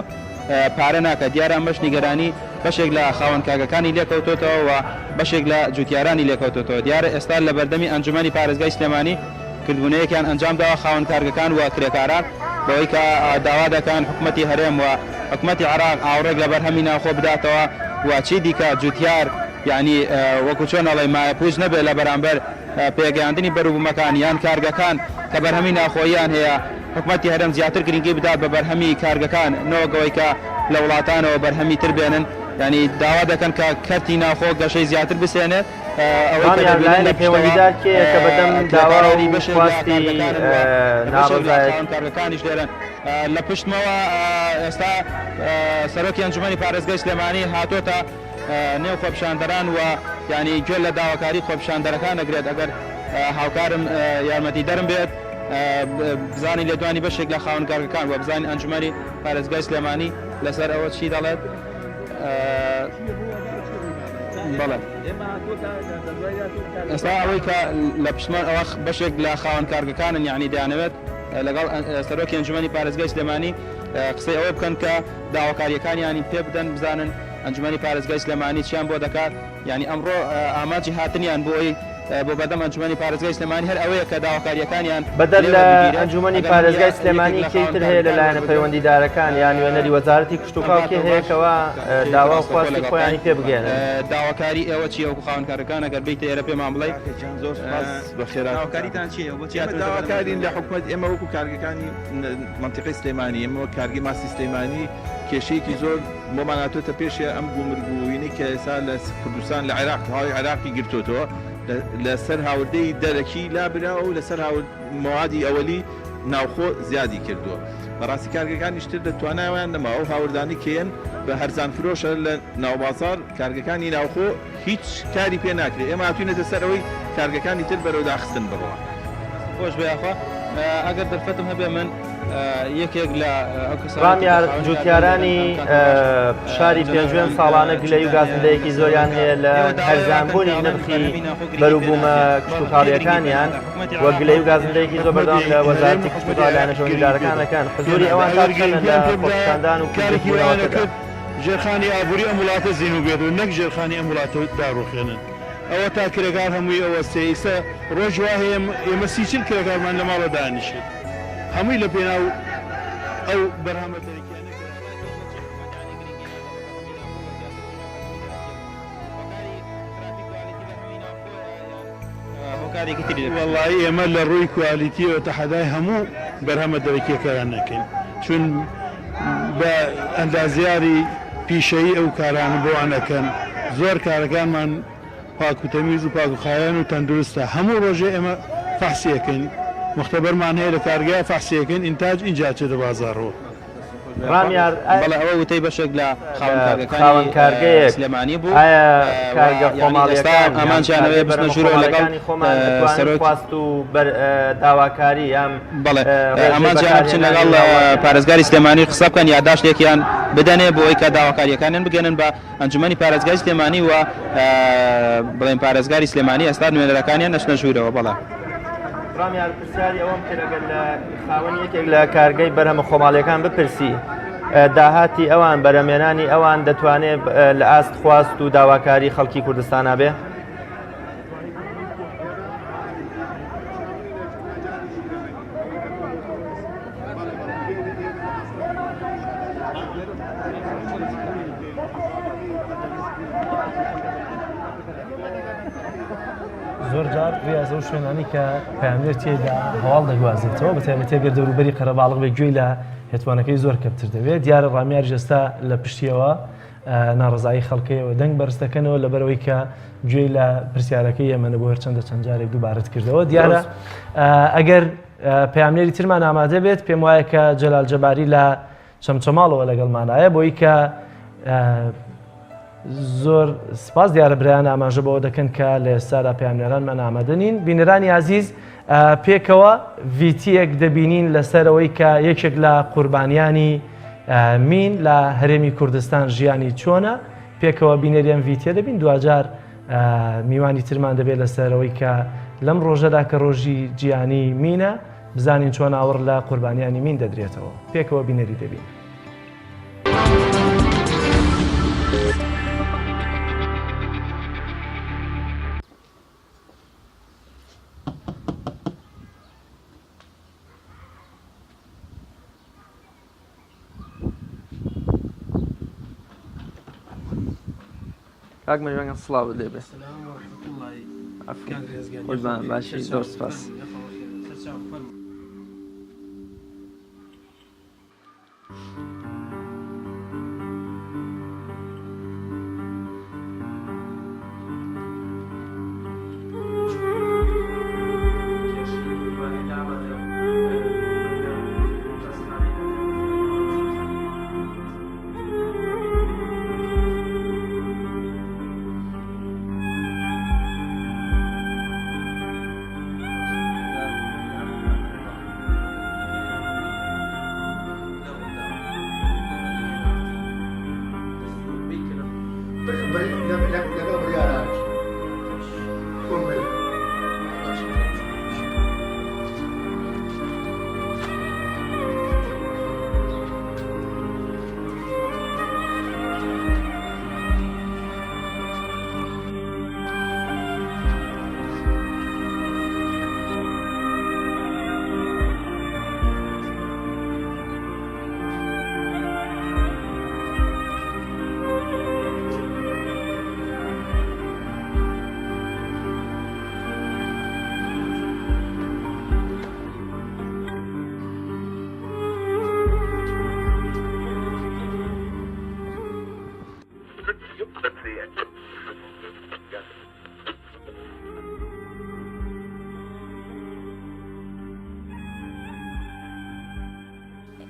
پارە ناکات، دیارە ئەمەش نیگەرانی بەشێک لە خاوەن کارگەکانی لێکەوتۆتەوە و بەشێک لە جوتیارانی لێکەوتۆتەوە، دیارە ئێستا لە بەردەمی ئەنجومەنی پارێزگای سلێمانی کردبوونەیەکیان ئەنجامداوە خاوەن کارگەکان و کرێکاران بەوەی کە داوا دەکەن حکومەتی هەرێم و حکومەتی عێراق ئاوڕێک لە بەرهەمی ناوخۆ بداتەوە و چی دیکە جوتیار یانی وەکو چۆن ئەڵێی مایەپوچ نەبێت لە بەرامبەر پێگەیاندنی بەروبوومەکان یان کارگەکان. کە بەرهەمی ناوخۆییان هەیە، حکومەتی هەرێم زیاتر گرنگی بدات بە بەرهەمی کارگەکان نەوەک ئەوەی کە لە وڵاتانەوە بەرهەمی تر بێنن، یانی داوا دەکەن کە کەرتی ناوخۆ گەشەی زیاتر بسێنێت، ئەوەی کە ڕامیار دەبینن لە لایەنی پشتەوە پەیوەندیدار کێیە کە بەدەم داوا کرێکارانی و بەشێک لە خواستی کارگەکانن و بەشێک لە ناڕەزایەتی خاوەن کارگەکانیش لێرەن. لە پشتمەوە ئێستا سەرۆکی ئەنجومەنی پارێزگای سلێمانی هاتۆتە نێو خۆپیشاندەران و یانی گوێ لە داواکاری خۆپیشاندەرەکان ئەگرێت ئەگەر هاوکارم یارمەتیدەرم بێت بزانین لێدوانی بەشێک لە خاوەن کارگەکان و بزانین ئەنجومەنی پارێزگای سلێمانی لەسەر ئەوە چی دەڵێت. بەڵێ ئێستا ئەوەی کە لە پشتمان ئەوە بەشێک لە خاوەن کارگەکانن یعنی دەیانەوێت لەگەڵ سەرۆکی ئەنجومەنی پارێزگای سلێمانی قسەی ئەوە بکەن کە داواکارییەکانیانی پێ بدەن بزانن ئەنجومەنی پارێزگای سلێمانی چیان بۆ دەکات یانی ئەمڕۆ ئامانجی هاتنیان بۆی بۆ بەردەم ئەنجومەنی پارێزگای سلێمانی هەر ئەوەیە کە داواکارییەکانیان بەدەر لێ لە وەربگیرێت ئەنجومەنی ئەگەر پارێزگای یەکێک سلێمانی لە کێی خاوەن تر هەیە لە کارگەکان لایەنە وەربگرن پەیوەندیدارەکان یان نوێنەری وەزارەتی ئەم کشتوکاڵ کێ کاتەوە هەیە باش کەوا کە داوا و ڕاستەوخۆ خواستی لەگەڵتاین خۆیانی پێ بگەیەنن؟ داواکاری ئێوە چییە وەکو خاوەن کارگەکان ئەگەر بێیتە ئێرە پێمان بڵێی کاکە گیان زۆر سوپاس بەخێرهاتنتان. داواکاریتان چییە بۆچی ئێمە هاتوونەتە بەردەم داواکارین ئەنجومەنی؟ لە حکومەت ئێمە وەکو کارگەکانی مەنتیقەی سلێمانی ئێمە وەک کارگەی ماسی سلێمانی کێشەیەکی زۆر بۆمان هاتۆتە پێشێ ئەم گومرگ و وینەی کە ئێستا لە کوردستان لە عێراق تەواوی عێراقی گرتۆتەوە لەسەر هاوردەی دەرەکی لابراوە و لەسەر هاورد مەوادی ئەوەلی ناوخۆ زیادی کردووە بەڕاستی کارگەکانیش تر لە توانایان نەماوە ئەو هاوردانەی کە یەن بە هەرزان فرۆشە لە ناوبازاڕ کارگەکانی ناوخۆ هیچ کاری پێ ناکرێ ئێمە هاتوینەتە سەر ئەوەی کارگەکانی تر بەرەو داخستن بڕوا. دەستت خۆش بێ یاخوا ئەگەر دەرفەتم هەبێ من یەکێک لە ئەو کەسانەی تر کە ڕامیار، خاوەنی کارگەن لێرەن جوتیارانی ئەم کاتە باش شاری جەنابتان پێنجوێن ساڵانە گلەیی و چیتان هەیە گازندەیەکی لەسەر زۆریان ئەوەی کە هەیە لە ئێوە داوای ئەوە ئەکەن کە هەرزانبوونی ئەڵێن نرخی بەرهەمی ناوخۆ گرنگی پێ بەروبوومە نادرێت بەڵێ کێ گرنگی پێ کشتوکاڵییەکانیان نادا حکومەتی و عێراقە گلەیی و گازندەیەکی زۆر حکومەتی بەردەوام لە هەرێم و وەزارەتی حکومەتی کشتوکاڵ عێراق لایەنە گرنگی پێ پەیوەندیدارەکان دەکەن پێ حزووری نادا ئەوان تا ئەگەر چەندە لە گرنگیان پێ بدایە خۆپیشاندان و کارێکی وایان گردبوونەوەکەدا؟ ئەکرد ژێرخانی ئابووری ئەم وڵاتە زینوو بێت و نەک ژێرخانی ئەم وڵاتە داڕوخێنن. ئەوەتا کرێکار هەمووی ئەوەستێ ئیستا ڕۆژ وا هەیە ئێمە 30 40 کرێکارمان لە ماڵە دانیشێت هەمووی لە پێناو ئەو بەرهەمە دەرەکیانە کە وەڵایی ئێمە لە ڕووی کوالیتیەوە تەحەدای هەموو بەرهەمە دەرەکیەکان نەکەین چون بە ئەندازیاری پیشەیی ئەو کارانە بۆوان ئەکەن زۆر کارەکانمان پاک و تەمیز و پاک و خاوێن و تەندروستە هەموو ڕۆژێ ئێمە فەحسی ئەکەین موختەبەرمان هەیە لە کارگەیا فەحسی ئەکەین ئینتاج ئینجا ئەچێتە بازاڕەوە. ڕامیار ئایا بەڵێ ئەوە وتەی بەشێک لە خاوەن لە کارگەکانی خاوەن کارگەیەک سلێمانی بوو ئایا و کارگە یانی ئێستا خۆماڵیەکان یان ئامانجیان ئەوەیە کارگەی بچنە بەرهەمە ژوورەوە لەگەڵ خۆماڵیەکانی خۆمان ئەتوانن سەرۆک خواست و بەر داواکاری یان بەڵێ ڕێژەی ئامانجیانە بچن بەکارهێنانی لەگەڵ هاوڵاتیان پارێزگاری سلێمانی قسە بکەن یاداشتێکیان بدەنێ بۆ ئەوەی کە داواکارییەکانیان بگەنن بە ئەنجومەنی پارێزگای سلێمانی و بڵێن پارێزگاری سلێمانی ئێستا نوێنەرەکانیان نەچنە ژوورەوە بەڵێ. ڕامیار پرسیاری ئەوەم کرد ئەگەر لە خاوەنی یەکێک لە کارگەی بەرهەمە خۆماڵیەکان بپرسی داهاتی ئەوان بەرەمێنانی ئەوان دەتوانێت لە ئاست خواست و داواکاری خەڵکی کوردستانە بێ؟ زۆر جار ریاز ئەو شوێنانی کە پەیامنێر تێیدا هەواڵ دەگوازێتەوە بە تایبەتی گەر دەوروبەری قەرەباڵغ بێ گوێی لە هێتوانەکەی زۆر کەمتر دەبێت دیارە ڕامیار ئێستا لە پشتیەوە ناڕەزایی خەڵکەیەوە دەنگ بەرز دەکەنەوە لەبەرەوەی کە گوێی لە پرسیارەکەی ئێمە نەبوو هەرچەندە چەند جارێک دووبارەت کردەوە دیارە ئەگەر پەیامنێری ترمان ئامادە بێت پێم وایە کە جەلال جەباری لە چەمچەماڵەوە لەگەڵمانایە بۆی کە زۆر سپاس دیارە برایان ئاماژە بەوە دەکەن کە لە ئێستادا پەیامنێرانمان ئامادە نین بینەرانی ئازیز پێکەوە ڤیتیەک دەبینین لەسەرەوەی کە یەکێک لە قوربانیانی مین لە هەرێمی کوردستان ژیانی چۆنە پێکەوە بینەری ئەم ڤیتیە دەبین دواجار میوانی ترمان دەبێت لەسەرەوەی کە لەم ڕۆژەدا کە ڕۆژی جیهانی مینە بزانین چۆن ئاوڕ لە قوربانیانی مین دەدرێتەوە پێکەوە بینەری دەبین. کاک مەریوان گیان سڵاوت لێ بێ. قوربان باشی زۆر سپاس.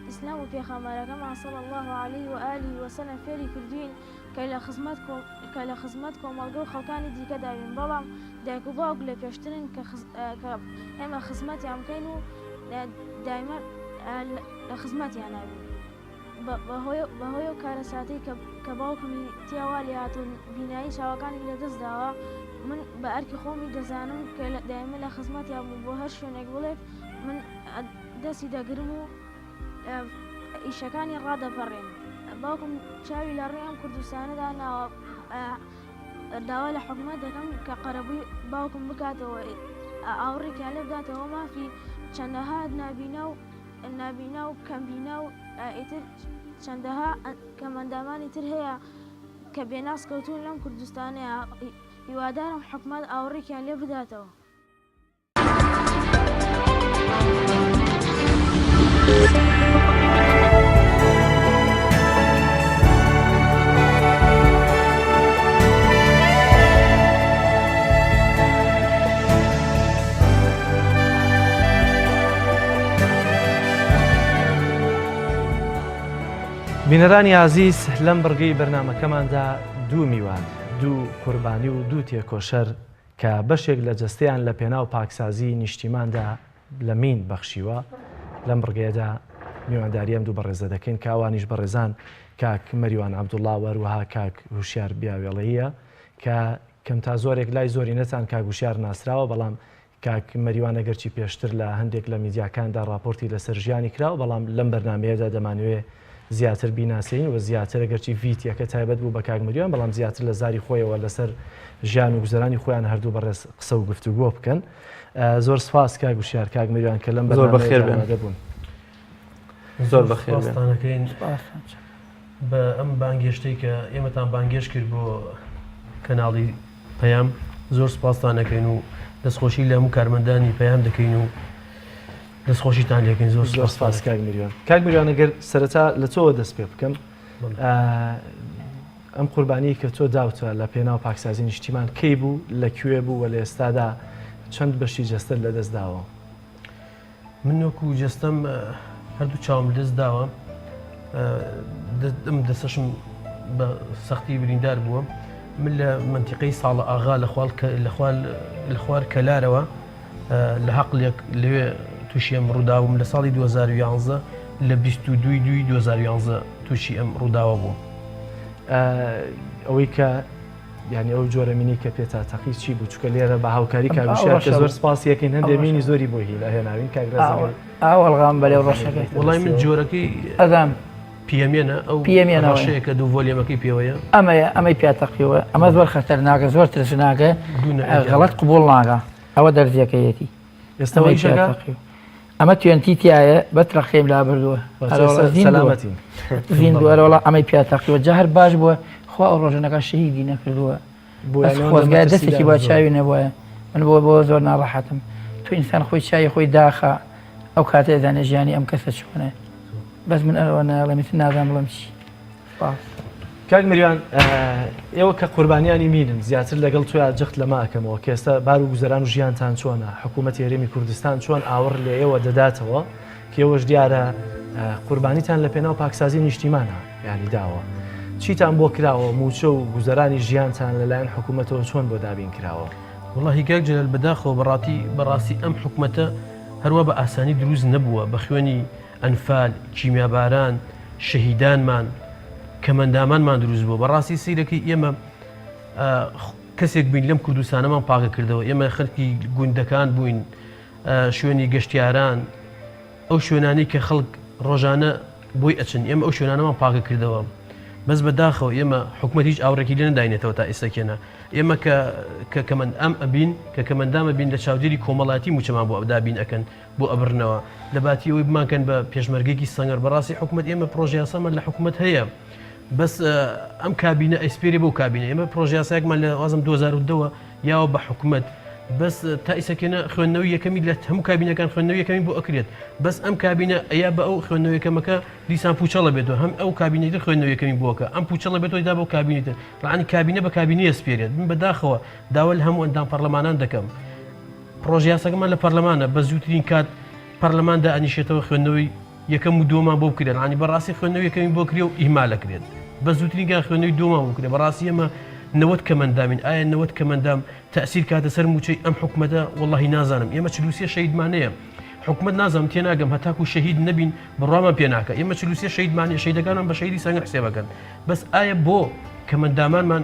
ئیسلام و پێخەمبەرەکەمان صلی اللە علیه و آله و سلم فێری کردووین کە لە خزمەت کە لە خزمەت کۆمەڵگە و خەڵکانی دیکەدا بین بەڵام دایک و باوک لە پێشترن کە کە ئێمە خزمەتیان بکەین و دایمە لە خزمەتیان بین. بەهۆی ئەو کارەساتەی کە باوکمی تیا وا لێهات و بینایی چاوەکانی لەدەست داوە، من بە ئەرکی خۆمی دەزانم کە دایمە لە خزمەتیا بووم، بۆ هەر شوێنێک بڵێت من دەستی دەگرم و ئیشەکانی ڕادەپەڕێنم. باوکم چاوی لە ڕووی ئەم کوردستانەدا ناوە، داوا لە حکومەت دەکەم کە قەرەبووی باوکم بکاتەوە، ئاوڕێکیان لێ بداتەوە، مافی چەندەها نابینا و نابینا و کەمبینا و ئیتر چەندەها کەمئەندامانی تر هەیە کە بێناز کەوتوون لەم کوردستانەیە هیوادارم حکومەت ئاوڕێکیان لێ بداتەوە. بینەرانی ئازیز لەم بڕگەی بەرنمەکەماندا دوو میوان دوو قوربانی و دوو تێکۆشەر کە بەشێک لە جەستەیان لە پێناو پاکسازی نیشتیماندا لە مین بەخشیوە لەم بڕگەیەدا میوانداری ئەم دوو بەڕێزە دەکەین کە ئەوانیش بەڕێزان کاک مەریوان عەبدوڵڵا و هەروەها کاک هوشیار بیاوێڵەییە کە کەم تا زۆرێک لای زۆرینەتان کاک وشیار ناسراوە، بەڵام کاک مەریوان ئەگەرچی پێشتر لە هەندێک لە میدیاکاندا ڕاپۆرتی لەسەر ژیانی کراوە، بەڵام لەم بەرنامەیەدا دەمانەوێ زیاتر بیناسێین و زیاتر ئەگەرچی ڤیتیەکە تایبەت بوو بە کاک مەریوان، بەڵام زیاتر لە زاری خۆیەوە لەسەر ژیان و گوزەرانی خۆیان هەردوو بەڕێز قسە و گفتوگۆ بکەن. زۆر سپاس کاک وشیار، کاک مەریوان کە لەم بەرنامەیەدا ئامادە بوون. زۆر بەخێر بێن. سپاستان ئەکەین بە ئەم بانگێشتەی کە ئێمەتان بانگێشت کرد بۆ کەناڵی پەیام زۆر سپاستان ئەکەین و دەستخۆشی لە هەموو کارمەندانی پەیام دەکەین و دەستخۆشیتان لێکەین زۆر زۆر سپاس کاک مریوان کاک مریوان ئەگەر سەرەتا لە تۆوە دەست پێ بکەم ئەم قوربانی کە تۆ داوتە لە پێناو پاکسازی نیشتیمان کەی بوو لە کوێ بوو و لە ئێستادا چەند بەشی جەستەت لەدەست داوە؟ من وەکو جەستەم هەردوو چاوم لەدەست داوە ئەم دەسەشم بە سەختی بریندار بووە من لە منتیقەی ساڵە ئاغا لە خوار کەلارەوە لە هەقلێک لەوێ تووشی ئەم ڕووداوم لە ساڵی 2011 لە 22 دوی 2011 تووشی ئەم ڕووداوە بووم ئەوەی کە یانی ئەو جۆرە مینەی کە پێتا تەقی چی بوو چونکە لێرە بە هاوکاری کاک وشیار کە زۆر سپاسی یەکەین هەندێ مینی زۆری بۆ هیلا هێناوین کاک ڕێز ئەگەر ئاو ئەڵغام بەرێ ڕەشەکەی وڵای من جۆرەکەی ئەزام پیەمێنە ئەو پیەمێنە ڕەشەیە کە دوو ڤۆلیەمەکەی پێوەیە ئەمەیە ئەمەی پیا تەقیەوە ئەمە زۆر خەتەرناکە زۆر ترسناکە غەڵەت قبوڵ ناکە ئەوە دەرزیەکەیەتی ئێستا ئەوەی پیا تەقیەوە ئەمە توێنتی تایە بەس ڕەخێم لابردووە سەلامەتین زیندووە ئەرەوەڵا ئەمەی پیا تەقیوە جا هەر باش بووە خوا ئەو ڕۆژەنەکە شەهیدی نەکردووە بەس خۆزگە دەستێکی با چاوی نەبووە من بۆ بۆ زۆر ناڕەحەتم. تۆ ئینسان خۆی چای خۆی داخە ئەو کاتە دەزانێ ژیانی ئەم کەسە چۆنە بەس من ئەوە ناڵێم ئیتر نازانم بڵێم چی. سپاس. کاک مریوان ئێوە کە قوربانیانی مینن زیاتر لەگەڵ تۆیا جەخت لەمە ئەکەمەوە کە ئێستا بار و گوزەران و ژیانتان چۆنە حکوومەتی هەرێمی کوردستان چۆن ئاوڕ لە ئێوە دەداتەوە کە ئێوەش دیارە قوربانیتان لە پێناو پاکسازی نیشتیمانە یانی داوە چیتان بۆ کراوە موچە و گوزەرانی ژیانتان لەلایەن حکوومەتەوە چۆن بۆ دابین کراوە؟ وەڵاهی کاک جەلال بەداخەوە بەڕاتی بەڕاستی ئەم حکومەتە هەروا بە ئاسانی دروست نەبووە بە خوێنی ئەنفال، کیمیاباران، شەهیدانمان، کەمەندامانمان دروست بووە بەڕاستی سەیرەکەی ئێمە کەسێک بووین لەم کوردستانەمان پاکە کردەوە ئێمە خەلکی گوندەکان بووین شوێنی گەشتیاران ئەو شوێنانی کە خەڵک ڕۆژانە بۆی ئەچن ئێمە ئەو شوێنانەمان پاکە کردەوە بەس بە داخەوە ئێمە حکومەت هیچ ئاوڕێکی لێ نەداینێتەوە تا ئێستا کێنە ئێمە کە کە کەمەندام ئەبین کە کەمەندامە بین لە چاودێری کۆمەڵاتی موچەمان بۆ دابین ئەکەن بۆ ئەبرنەوە لە باتی ئەوەی بمانکەن بە پێشمەرگێکی سەنگەر بەڕاستی حکومەت ئێمە پرۆژەیاسامان لە حکومەت هەیە بەس ئەم کابینە ئەیسپێری بۆ کابینە ئێمە پرۆژیاسایەکمان لە وازم 2010ەوە یاوە بە حکومەت بەس تا ئیسەکەنە خوێندنەوەی یەکەمی لە هەموو کابینەکان خوێندنەوەی یەکەمی بۆ ئەکرێت بەس ئەم کابینە ئەیا بە ئەو خوێندنەوە یەکەمەکە دیسان پوچەڵە بێتەوە هەم ئەو کابینەی تر خوێندنەوە یەکەمی بۆکە ئەم پوچەڵە بێتەوە دا بۆ کابینی تر ڕانی کابینە بە کابینەیە سپێرێت من بەداخەوە داوا لە هەموو ئەندام پەرلەمانان دەکەم پڕۆژەیاساکەمان لە پەرلەمانە بە زووترین کات پەرلەمان دائەنیشێتەوە خوێندنەوەی یەکەم و دووەمان بۆ بکرێت عنی بەڕاستی خوێندنەوەی یەکەمی بۆ کرێ و ئیهمال ئەکرێت بە زووترین کات خوێندنەوەی دووەمان بۆ بکرێت بەڕاستی ئێمە 90 کەمەندامین ئایا 90 کەمەندام تەسیر کاتە سەر موچەی ئەم حکومەتە وەڵاهی نازانم ئێمە 43 شەهیدمانەیە حکومەت نازانم تێناگەم هەتاکو شەهید نەبین بڕوامان پێ ناکە ئێمە 43 شەهیدمانەیە شەهیدەکانمان بە شەهیدی سەنگەر حسێبەکەن بەس ئایا بۆ کەمەندامانمان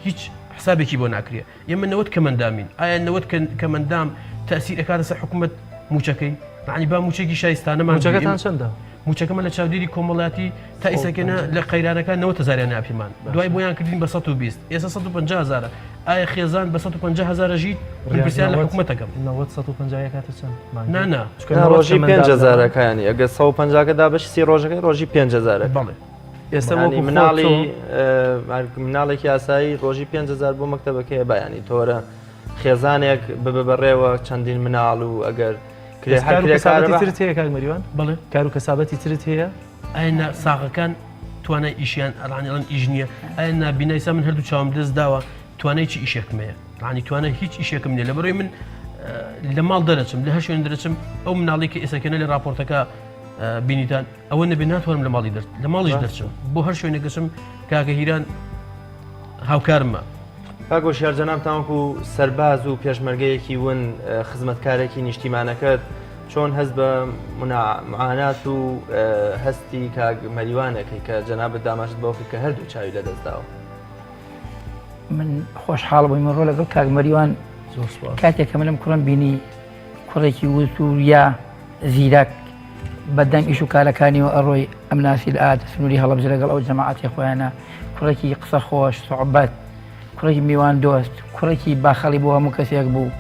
هیچ حسابێکی بۆ ناکرێ ئێمە 90 کەمەندامین ئایا 90 کەمەندام تەسیر ئەکاتە سەر حکومەت موچەکەی معنی با موچێکی شایستانەمان موچەکەتان چەندە؟ موچەکەمان لە چاودێری کۆمەڵاتی تا ئیسەکەنە لە قەیرانەکان 90 هزاریان ناپیمان دوای بۆیان کردین بە 120 ئێستا 150 هزارە ئایا خێزان بە 150 هزارە ژیت من پرسیار لە حکومەتەکەم 90 150 کاتە چەند نا نا ڕۆژی 5 هزارەکانی ئەگەر 150 دابەش سی ڕۆژەکەی ڕۆژی 5 هزارە بەڵێ ئێستا وەکو مناڵی مناڵێکی ئاسایی ڕۆژی 5000 بۆ مەکتەبەکەی بەیانی تۆرە خێزانێک ببە بەڕێوە چەندین مناڵ و ئەگەر ترت هەیە کاک مەریوان بڵێ کار و کەسابەتی ترت هەیە ئایا ساغەکان توانای ئیشیان ئەڵانیڵەن ئیش نییە ئایا نابینای سا من هەردوو چاوم دەست داوە توانای چی ئیشێکم هەیە عنی توانای هیچ ئیشێکم نییە لە بەرەوەی من لە ماڵ دەرەچم لە هەر شوێن دەرەچم ئەو مناڵی کە ئێسەکەنە لە راپۆرتەکە بینیتان ئەوە نەبێ ناتوانم لە ماڵی دەر لە ماڵیش دەرچم بۆ هەر شوێنێک دەچم کاکە هیران هاوکارمە. کاک هۆشیار جەنابتان وەکو سەرباز و پێشمەرگەیەکی ون خزمەتکارێکی نیشتیمانەکەت چۆن هەست بە معانات و هەستی کاک مەریوانەکەی کە جەنابت داماژت بەوە کرد کە هەردوو چاوی لەدەست داوە؟ من خۆشحاڵ بوویم ڕۆ لەگەڵ کاک مەریوان کاتێک کە منم کوڕم بینی کوڕێکی وت و یا زیرەک بە دەم ئیش و کارەکانیەوە ئەڕۆی ئەمناسی لە ئات سنووری هەڵەبجە لەگەڵ ئەو جەماعەتی خۆیانە کوڕێکی قسە خۆش سوعبەت کوڕێکی میوان دۆست کوڕێکی باخەڵی بۆ هەموو کەسێک بوو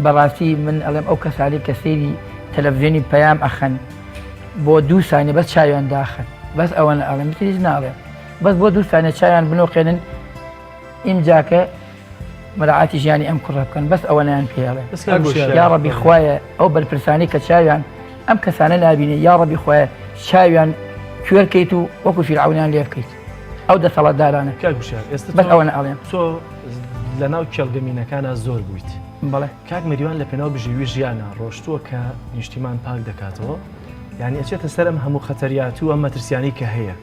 بەڕاستی من ئەڵێم ئەو کەسانی کە سەیری تەلەڤزیۆنی پەیام ئەخەن بۆ دوو سانیە بەس چاویان داخەن بەس ئەوەنە ئەڵێم هیچ ناڵێم بەس بۆ دوو سانیە چاویان بنۆقێنن ئیمجاکە مراعاتی ژیانی ئەم کوڕە بکەن بەس ئەوەنەیان پێ ئەڵێ یا ڕەبی خوایە ئەو بەرپرسانی کە چاویان ئەم کەسانە نابینێ یا ڕەبی خوایە چاویان کوێر کەیت و وەکو فیرعەونیان لێ بکەیت ئەو دەسەڵاتدارانە بەس ئەوەنە ئەڵێم تۆ لەناو کێڵگە مینەکانە زۆر بوویت بەڵێ کاک مەریوان لە پێناو بژێوی ژیانە ڕۆشتووە کە نیشتیمان پاک دەکاتەوە یعنی ئەچێتە سەر ئەم هەموو خەتەریات و ئەم مەترسیانی کە هەیە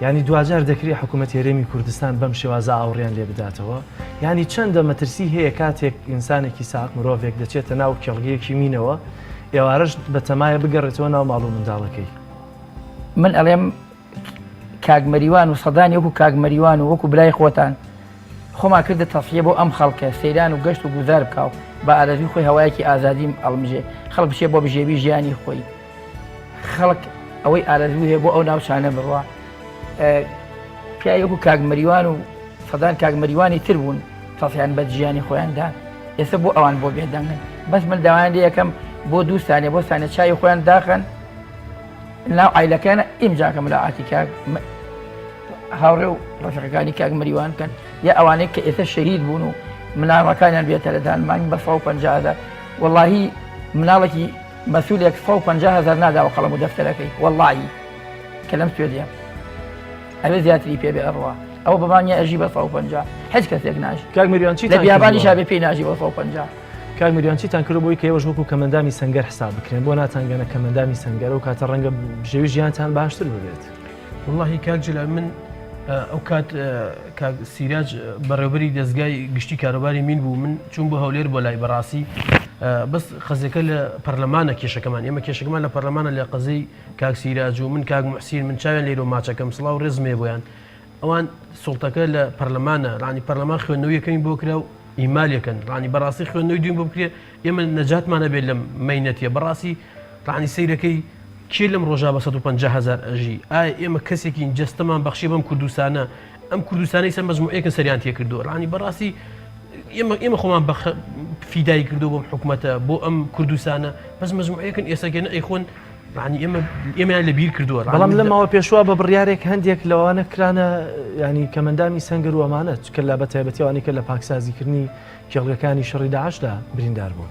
یانی دواجار دەکرێ حکوومەتی هەرێمی کوردستان بەم شێوازە ئاوڕیان لێ بداتەوە؟ یانی چەندە مەترسی هەیە کاتێک ئینسانێکی ساق مرۆڤێک دەچێتە ناو کێڵگەیەکی مینەوە ئێوارەش بەتەمایە بگەڕێتەوە ناو ماڵ و منداڵەکەی؟ من ئەڵێم کاک مەریوان و سەدانی وەکو کاک مەریوان و وەکو برای خۆتان خۆمان کردە تەسیە بۆ ئەم خەڵکە سەیران و گەشت و گوزار بکا و بە ئارەزوی خۆی هەوایەکی ئازادیم ئەڵمژێ خەڵک بچێ بۆ بژێوی ژیانی خۆی خەڵک ئەوەی ئارەزوو هەیە بۆ ئەو ناوچانە بڕوا پیاوی وەکو کاک مەریوان و سەدان کاک مەریوانی تر بوون تەسیان بە ژیانی خۆیاندا ئێستا بۆ ئەوان بۆ بێدەنگن بەس من داوایان لێ یەکەم بۆ دوو سانێ بۆ سانێ چای خۆیان داخەن ناو عیلەکەیان ئیمجاکە مراعاتی کاک هاوڕێ و ڕەفیقەکانی کاک مریوان بکەن یا ئەوانەی کە ئێستا شەهید بوون و مناڵەکانیان بێتە لەدان مانگ بە 150 هەزار. وەڵاهی مناڵێکی مەسولێک 150 هەزار ناداوە قەڵەم و دەفتەرەکەی وەڵاهی کە لەم سوێدیە ئەوێ زیاتری پێ بێ ئەڕوا ئەوە بەمانە ئەژی بە 150 هیچ کەسێک ناژی کاک مریوان چی لە بیابانی شابێ پێی ناژی بە 150 کاک مریوان چیتان کردو بۆی کە ئێوەش وەکو کەمەندامی سەنگەر حساب بکرێن بۆ ناتانگەنە کەمەندامی سەنگەر و کاتە ڕەنگە بژێوی ژیانتان باشتر ببێت وەڵاهی کاک جلال من ئەو کات کاک سیراج بەڕێوبەری دەزگای گشتی کاروباری مین بوو من چوون بۆ هەولێر بۆ لای بەڕاستی بەس قەزەکە لە پەرلەمانە کێشەکەمان ئێمە کێشەکەمان لە پەرلەمانە لە قەزەی کاک سیراج و من کاک محسین من چاویان لێرۆ ماچەکەم سڵاو ڕێزمێ بۆیان ئەوان سوڵتەکە لە پەرلەمانە ڕانی پەرلەمان خوێندنەوە یەکەمی بۆ کرا و ئیمالەکەن ڕانی بەڕاستی خوێندنەوەی دویم بۆ بکرێ ئێمە نەجاتمانە بێت لەم مەینەتیە بەڕاستی ڕانی سەیرەکەی کێ لەم ڕۆژا بە 150 هەزار ئەژی؟ ئایا ئێمە کەسێکین جەستەمان بەخشیە بەم کوردستانە؟ ئەم کوردستانەی سەر مەجموعەیەکن سەریان تێکردووە ڕانی بەڕاستی ئێمە ئێمە خۆمان بەخ فیدای کردو بۆم حکومەتە بۆ ئەم کوردستانە بەس مەجموعەیەکن ئێستا ئەیخۆن ڕانی ئێمە ئێمەیان لە بیر کردووە بەڵام لە ماوە پێشوە بە بڕیارێک هەندێک لەوانە کرانە ینی کەمەندامی سەنگەر و ئەمانە چکە لە بە تایبەتیوانی کە لە پاکسازیکردنی کێڵگەکانی شەڕی داعشدا بریندار بوون.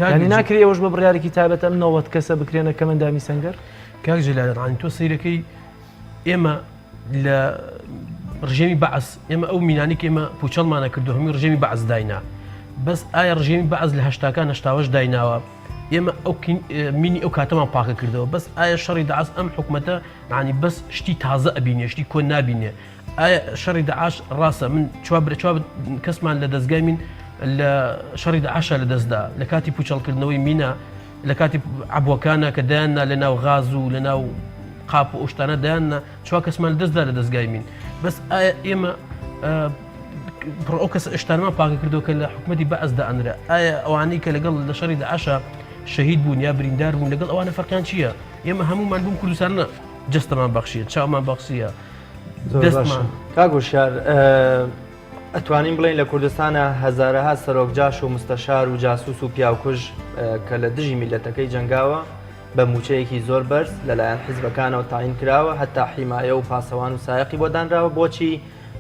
یانی ناکرێ ئێوەش بە بڕیارێکی تایبەت ئەم 90 کەسە بکرێنە کەمەندامی سەنگەر؟ کاک جەلال ڕانی تۆ سەیرەکەی ئێمە لە ڕژێمی بەعس ئێمە ئەو مینانی کە ئێمە پوچەڵمانە کردو هەمووی ڕژێمی بەعس داینا بەس ئایا ڕژێمی بەعس لە هەشتاکان هەشتاوەش دایناوە ئێمە ئەو مینی ئەو کاتەمان پاکە کردەوە بەس ئایا شەڕی داعس ئەم حکومەتە عنی بەس شتی تازە ئەبینێ شتی کۆن نابینێ ئایا شەڕی داعش ڕاستە من چوار برا چوار کەسمان لە دەستگای من لە شەڕی داعشە لە دەستدا لە کاتی پوچەڵکردنەوەی مینە لە کاتی عبوەکانە کە دایاننا لە ناو غاز و لە ناو قاپ و ئەو شتانە دایاننا چوار کەسمان لە دەستدا لە دەستگای مین بەس ئایا ئێمە پڕ ئەو کەس شتانمان پاکە کردو کە لە حکومەتی بەعس دائەنرا ئایا ئەوانەی کە لەگەڵ لە شەڕی داعشە شەهید بوون یا بریندار بوون لەگەڵ ئەوانە فەرقیان چییە ئێمە هەموومان بووم کوردستانە جەستەمان بەخشیە چاومان بەخشیە دەستمان. کاک وشیار ئەتوانین بڵێین لە کوردستانە هەزارەها سەرۆک جاش و مستەشار و جاسوس و پیاوکوژ کە لە دژی میلەتەکەی جەنگاوە بە موچەیەکی زۆر بەرز لەلایەن حیزبەکانەوە تاین کراوە هەتا حیمایە و پاسەوان و سایەقی بۆ دانراوە بۆچی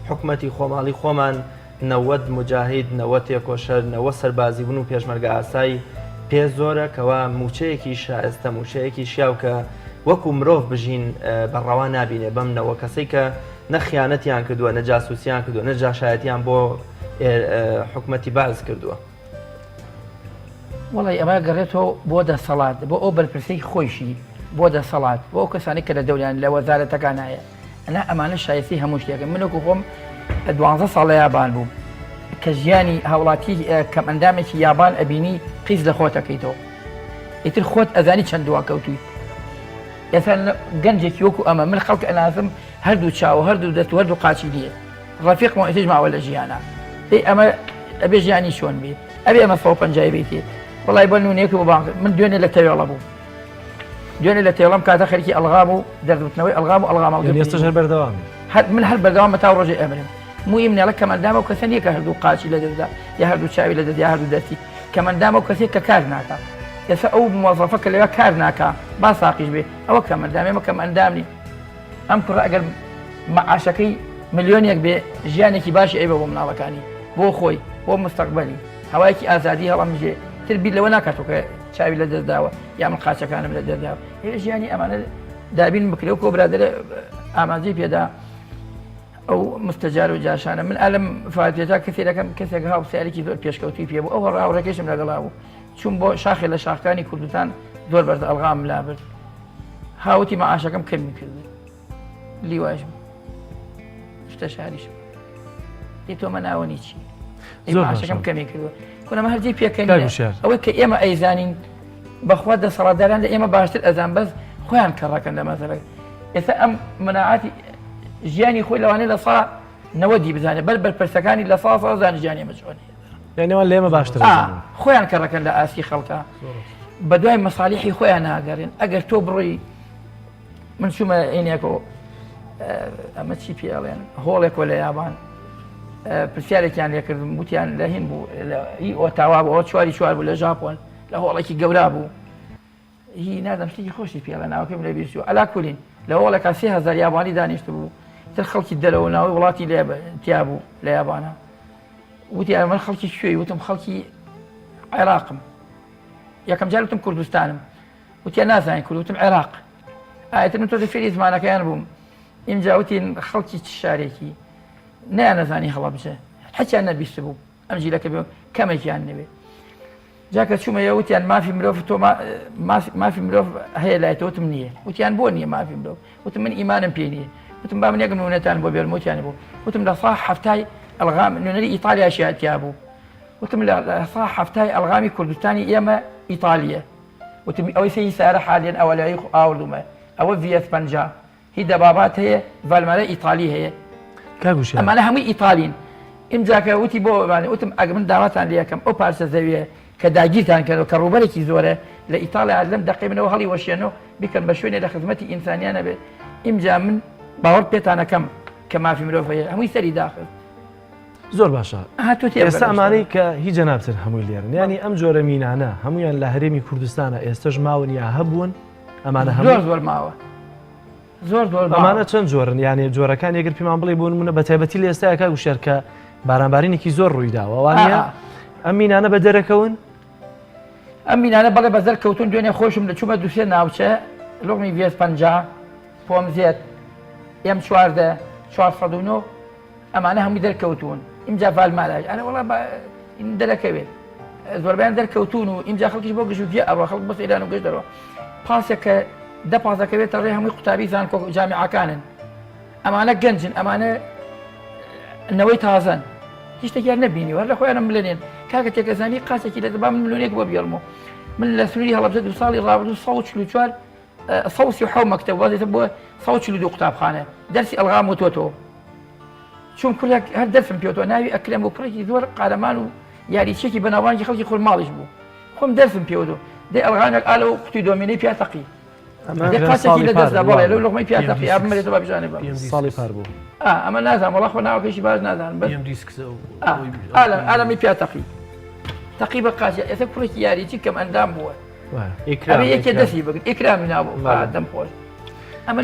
حکومەتی خۆماڵی خۆمان 90 مجاهید 90 تێکۆشەر 90 سەربازی بوون و پێشمەرگە ئاسایی پێ زۆرە کەوا موچەیەکی شایستە موچەیەکی شیاو کە وەکو مرۆڤ بژین بە ڕەوا نابینێ بەم نەوە کەسەی کە نە خیانەتیان کردووە نە جاسوسیان کردووە نە جاشایەتیان بۆ حکومەتی بەعس کردووە. وەڵی ئەمە گەڕێتەوە بۆ دەسەڵات بۆ ئەو بەرپرسەی خۆیشی بۆ دەسەڵات بۆ ئەو کەسانی کە لە دەوریان لە وەزارەتەکان هەیە ئەنا ئەمانە شایستی هەموو شتێکن من وەکو خۆم دوانزە ساڵ لە یابان بووم کە ژیانی هاوڵاتی کەم ئەندامێکی یابان ئەبینی قیز لە خۆتەکەیتەوە ئیتر خۆت ئەزانی چەند دواکەوتووی ئێستا گەنجێکی وەکو ئەمە من خەڵک ئەناسم هەردوو چاو هەردوو دەست و هەردوو قاچی نییە ڕەفیق مۆئیتیش ماوە لە ژیانە ئەی ئەمە ئەبێ ژیانی چۆن بێ ئەبێ ئەمە 150 بیتێ وڵی بە نونێک و بانق من دوێنێ لە تەوێڵە بوو دوێنێ لە تێڵم کاتە خەریکی ئەلغام و دەردوتنەوەی ئەلغام و ئەلغام ئێستاش هەر بەردەوامی هەر من هەر بەردەوامە تا ڕۆژێ ئەمرم مویم نێڵە کەمەندامە و کەسە نییە کە هەردوو قاچی لە دەستدا یا هەردوو چاوی لە دەست یا هەردوو دەستی کەمەندامە و کەسێک کە کار ناکا ئێستا ئەو موەزەفە کە لەوێ کار ناکا با ساقیش بێ ئەوە کەمەندام ئێمە کەمئەندام نین ئەم کوڕە ئەگەر مەعاشەکەی ملیۆنێک بێ ژیانێکی باشی ئەیبە بۆ مناڵەکانی بۆ خۆی بۆ مستەقبەلی هەوایەکی ئازادی هەڵەمژێ تر بیر لەوە ناکاتەوە کە چاوی لە دەست داوە یا من قاچەکانم لە دەست داوە هێ ژیانی ئەمانە دابین بکرێ و کۆ برادەرە ئاماژەی پێدا ئەو مستەجار و جاشانە من ئالم فاتێتا کەسێ دەکەم کەسێک هاو سیارێکی زۆر پێشکەوتوی پێ بوو ئەو هەڕاوڕێکەشم لەگەڵا بوو چوون بۆ شاخێ لە شاخکانی کوردستان زۆر بەرز ئەلغام لابرد هاوتی مەعاشەکەم کەمی کرد لیواش شتە شاریشم دێ تۆمە ناوەنی چی مەعاشەکەم کەمی کردووە کونەمە هەرجی پێکەن ئەوەی کە ئێمە ئەیزانین بەخوا دەسەڵاتداران لە ئێمە باشتر ئەزان بەس خۆیان کەڕەکەن لە مەسەلە ئێستا ئەم مناعاتی ژیانی خۆی لەوانەیە لە سا نەوەدی بزانێت بەر بەرپرسەکانی لە سا سا زان ژیانی ئێمە چۆن یعنی لە ئێمە باشتر خۆیان کەڕەکەن لە ئاستی خەڵکە بە دوای مەسالیحی خۆیان ناگەڕێن ئەگەر تۆ بڕۆی من چوومە ئینێکۆ ئەمە چی پێڵێن هۆڵێکۆ لە یابان پرسیارێکیان لێکردم وتیان لە هین بوو هی ئۆتاوا بوو ئەوە چواری چوار بوو لە ژاپۆن لە هۆڵێکی گەورا بوو هی نازم شتێکی خۆشی پێڵێ ناوەکەم لە بیر چوو عەلا کولین لە هۆڵێکا 3000 یابانی دانیشت بوو تر خەڵکی دەرەوە ناوی وڵاتی لێ تیا بوو لە یابانە وتی ئەمە خەڵکی کوێی وتم خەڵکی. عێراقم یەکەم جار وتم کوردستانم وتیان نازانین کورد وتم عێراق ئایتر من تۆزێ فێری زمانەکەیان بووم ئینجا وتین خەڵکی چ شارێکی نەیانەزانی هەڵەبجە حەچیان نەبیست بوو ئەم جیلەکە بێ کەمێکیان نەوێ جا کە چوومە یە وتیان مافی مرۆڤ تۆ مافی مرۆڤ هەیە لای تۆ وتم نییە وتیان بۆ نییە مافی مرۆڤ وتم من ئیمانم پێ نییە وتم با من یەک نمونەتان بۆ بێرم وتیان بوو وتم لە سا هەفتای ئەلغام نوێنەری ئیتالیاشی تیا بوو وتم لە سا هەفتای ئەلغامی کوردستانی ئێمە ئیتالیە وتم ئەوەی سەی سارە حالیەن ئەوە لای ئاوردومە ئەوە ڤیەس 50 هی دەبابات هەیە ڤالمارە ئیتالی هەیە کاک وشیار. ئەمانە هەمووی ئیتالین ئینجا کە وتی بۆ ئەمانە وتم ئەگەر من داواتان لێ ئەکەم ئەو پارچە زەویە کە داگیرتان کردوە کە ڕووبەرێکی زۆرە لە ئیتاڵیا لەم دەقەی منەوە هەڵی وەشێنەوە بیکەن بە شوێنێ لە خزمەتی ئینسانیانە بێ ئینجا من باوەڕ پێتان ئەکەم کە مافی مرۆڤ هەیە هەمووی سەری داخست. زۆر باشە ئەها تۆ تێبگە ئێستا لەو شتانە. ئەمانەی کە هی جەنابتن هەمووی لێرن یانی ئەم جۆرە مینانە هەموویان لە هەرێمی کوردستانە ئێستەش ماون یا هەبوون ئەمانە زۆر هەمووی زۆر ماوە زۆر زۆر ماوە. ئەمانە چەند جۆرن یانێ جۆرەکان یەگەر پێمان بڵێ بۆ نمونە بە تایبەتی لە ئێستایا کاک وشیار کە بارانبارینێکی زۆر ڕووی داوە وانە ئا. ئەم مینانە بە دەرەکەون ئەم مینانە بەڵێ بە زەر کەوتون دوێنێ خۆشم لە چوومە دوسێ ناوچە لۆغمی ڤێس 50 پۆمزێت ئێم 14 409 ئەمانە هەمووی دەرکەوتوون ئینجا ڤالماراش ئەرە وەڵا با دەرەکەوێت زۆربیان دەرکەوتون و ئینجا خەڵکیش بۆ گژوگیە ئەڕۆ خەڵک بەس ئێران و گەشت دەڕۆ پاسێک کە دە پاس دەکەوێتە ڕێ هەمووی قوتابی زانکۆ جامیعەکانن ئەمانە گەنجن ئەمانە نەوەی تازەن هیچ شتێکیان نەبینی هەر لە خۆیانم ملێنێن کاکە تێکەزانی قاسێکی لە دەبا من ملیۆنێک بۆ بێڵمەوە من لە سنووری هەڵەبجە دو ساڵی ڕابردوو 144 137 مەکتەب وازێتە بۆ 142 قوتابخانە دەرسی ئەلغام وتۆتەوە چون کوڕێک هەر دەرسم پێوتەوە ناوی ئەکرەم بوو کوڕێکی زۆر قارەمان و یاریچیەکی بەناوبانگی خەڵکی خورماڵیش بوو خۆم دەرسم پێوتەوە دەی ئەلغامێک ئالە و قوتی دۆمینەی پیا تەقی دەی قاچێکی لە دەستدا بەڵێ لەو لوقمەی پیا تەقی ئا بمرێتەوە با بژانێ بە ساڵی پار بوو ئا ئەمە نازانم وەڵا خۆ ناوەکەیشی باش نازانم بەس ئالە ئالەمی پیا تەقی تەقی بە قاچی ئێستا کوڕێکی یاریچی کەم ئەندام بووە ئەبێ یەکێ دەستی بگرت ئیکرامی ناوە دەم خۆش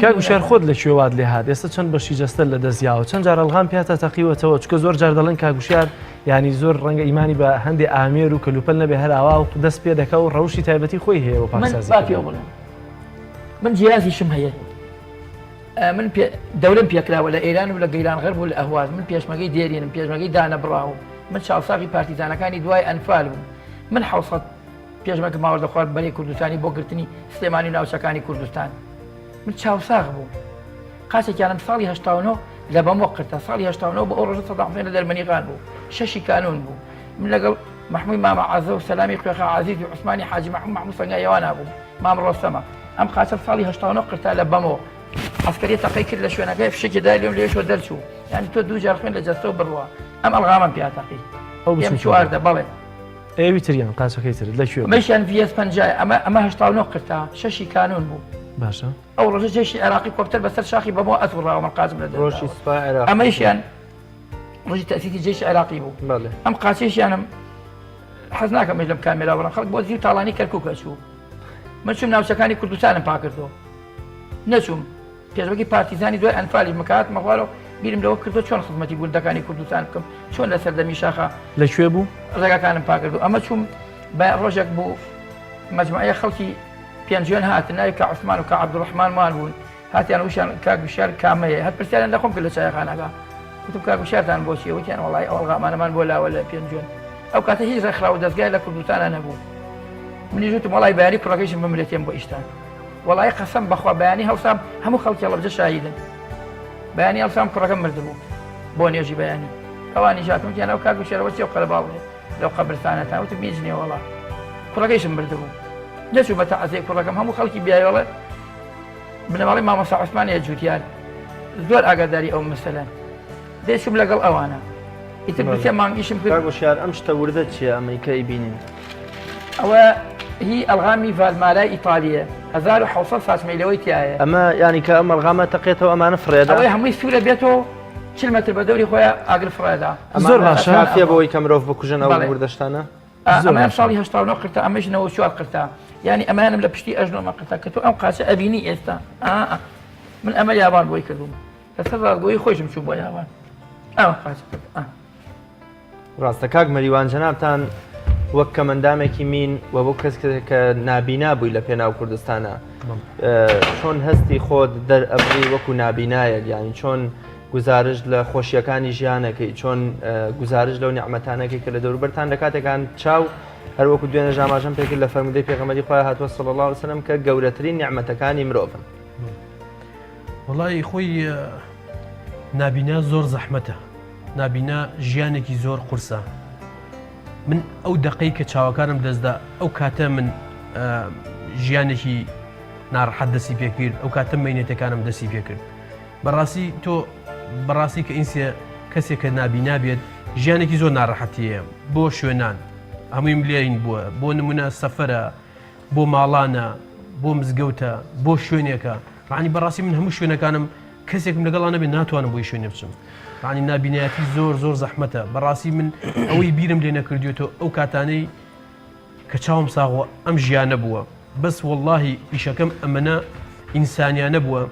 کاک وشیار خۆت لە کوێ وات لێ هات ئێستا چەند بەشی جەستە لە دەست یاوە چەند جار ئەلغام پیاتە تەقیوەتەوە چکە زۆر جار دەڵێن کاک وشیار ینی زۆر ڕەنگە ئیمانی بە هەندێ ئامێر و کەلوپەل نەبێ هەر ئاوا و دەست پێ دەکا و ڕەوشی تایبەتی خۆی هەیە و پاکسازی با پێ بڵێم من جیازیشم هەیە من دەورم پێکراوە لە ئێران و لە گەیلان غەرب و لە ئەهواز من پێشمەگەی دێرینم پێشمەگەی دانەبڕاوم من چاوساغی پارتیزانەکانی دوای ئەنفال بووم من حوسەت پێشمەرگە ماوە دەخوارد بەرەی کوردستانی بۆ گرتنی سلێمانی و ناوچەکانی کوردستان من چاوساغ بووم قاچێکیانم ساڵی 89 لە بەمۆ قرتە ساڵی 89 بۆ ئەو ڕۆژە سەدام حوسێن لە دەرمەنی خان بوو شەشی کانون بوو من لەگەڵ مەحمووی مامە عەزە و سەلامی کوێخا عەزیز و عوسمانی حاجی مەحموو مەحموو سەنگایەوانە بوو مام ڕۆستەمە ئەم قاچە ساڵی 89 قرتا لە بەمۆ عەسکەری تەقەی کرد لە شوێنەکەی فشێکی دای لێم لێشەوە دەرچوو یعنی تۆ دوو جار خوێن لە جەستەوە بڕوا ئەم ئەلغامم پیا تەقی ئەو ئێم چواردە بەڵێ ئەوی تریان قاچەکەی ترت لە کوێ بوو؟ ئەمەیشیان ڤی ئێس پەنجایە ئەمە ئەمە 89 قرتا شەشی کانون بوو. باشە. ئەو ڕۆژە جەیشی عێراقی کۆپتەر بەسەر شاخی بەمۆ ئەسوڕاوە من قاچم لە دەست ڕۆژی داوە. سوپای عێراقی بوو. ئەمەیشیان ڕۆژی تەئسیسی جەیشی عێراقی بوو. بەڵێ. ئەم قاچەیشیانم حەز ناکەم لەم کامێرا بڵێم خەڵک بۆ دزی و تاڵانی کەرکووک ئەچوو. من چووم ناوچەکانی کوردستانم پاکردەوە. نەچووم. پێشمەرگەی پارتیزانی دوای ئەنفالیش من کە هاتمە خوارەوە بیرم لەوە کردەوە چۆن خزمەتی گوندەکانی کوردستان بکەم چۆن لە سەردەمی شاخا لە کوێ بوو؟ ڕێگاکانم پاکرد و ئەمە چووم بە ڕۆژێک بوو مەجموعەیە خەڵکی پێنجوێن هاتن ناوی کا عوسمان و کا عەبدوڕەحمان وان بوون هاتیان وشیان کاک وشیار کامەیە هەر پرسیاریان لە خۆم کرد لە چایەخانەکە وتم کاک وشیارتان بۆ چییە وتیان وەڵای ئەو ئەڵغامانەمان بۆ لاوە لە پێنجوێن ئەو کاتە هیچ ڕێکخراو و دەزگای لە کوردستانە نەبوو منیش وتم وەڵای بەیانی کوڕەکەیشم بمرێت تێم بۆ ئیشتان وەڵایی قەسەم بەخوا بەیانی هەڵسام هەموو خەڵکی هەڵەبجە شاهیدن بەیانی هەڵسام کوڕەکەم مردبوو بۆ نوێژی بەیانی ئەوانی هاتن وتیان ئەو کاک بشێرەوە چیە و قەرەباڵغێ لەو قەبرستانە تا وتم هیچ نییە وەڵا کوڕەکەیشم مردبوو نەچوو بە تەعزیەی کوڕەکەم هەموو خەڵکی بیاوێڵێ بنەماڵەی مامۆستا عوسمانیە جوتیار زۆر ئاگاداری ئەو مەسەلەن دەچوم لەگەڵ ئەوانە ئیتر دوو سێ مانگ ئیشم کرد. کاک وشیار ئەم شتە وردە چییە ئەمەی کە ئەیبینین؟ ئەوە هی ئەلغامی ڤالمارای ئیتالیە 1700 ساچمەی لەوەی تایە. ئەمە یانی کە ئەم ئەلغامە تەقێتەوە ئەمانە فڕێدا؟ ئەوەی هەمووی سوورە بێتەوە 40 مەتر بە دەوری خۆیان ئاگر فڕێدا. زۆر باشە. کافیە بۆی کە مرۆڤ بکوژن ئەو وردە شتانە؟ ئەمەیان ساڵی 89 قرتا ئەمەش 94 قرتا یانی ئەمانم لە پشتی ئەژنۆمە قرتا کە تۆ ئەم قاچە ئەبینی ئێستا من ئەمە یابان بۆی کردوم. لەسەر ڕاستگۆیی خۆیشم چوو بۆ یاوان ئەوە قاچ ڕاستە کاک مەریوان جەنابتان. وەک کەمەندامێکی مین و بۆ کەس کە نابینا بووی لە پێناو کوردستانە چۆن هەستی خۆت دەرئەبڕی وەکو نابینایەک یانی چۆن گوزارشت لە خۆشیەکانی ژیانەکەی چۆن گوزارش لەو نیعمەتانەکەی کە لە دەوروبەرتان لە کاتێکان چاو هەروەکو دوێنێش ئاماژەم پێکرد لە فەرموودەی پێغەمبەری خوای هاتووە صلی الله علیه وسلم کە گەورەترین نیعمەتەکانی مرۆڤن. وەڵی خۆی نابینا زۆر زەحمەتە نابینا ژیانێکی زۆر قورسە من ئەو دەقەی کە چاوەکانم دەستدا ئەو کاتە من ژیانێکی ناڕەحەت دەستی پێکرد ئەو کاتە مینەتەکانم دەستی پێکرد بەڕاستی تۆ بەڕاستی کە ئینسێ کەسێک کە نابینا بێت ژیانێکی زۆر ناڕەحەتیە بۆ شوێنان هەموویم لێین بووە بۆ نمونە سەفرە بۆ ماڵانە بۆ مزگەوتە بۆ شوێنێکە معنی بەڕاستی من هەموو شوێنەکانم کەسێکم لەگەڵا نەبێت ناتوانم بۆی شوێنێ بچم معنی نابینایەتی زۆر زۆر زەحمەتە بەڕاستی من ئەوەی بیرم لێ نەکردوێتەوە ئەو کاتانەی کە چاوم ساغوە ئەم ژیانە بووە بەس وەڵاهی ئیشەکەم ئەمەنە ئینسانیانە بووە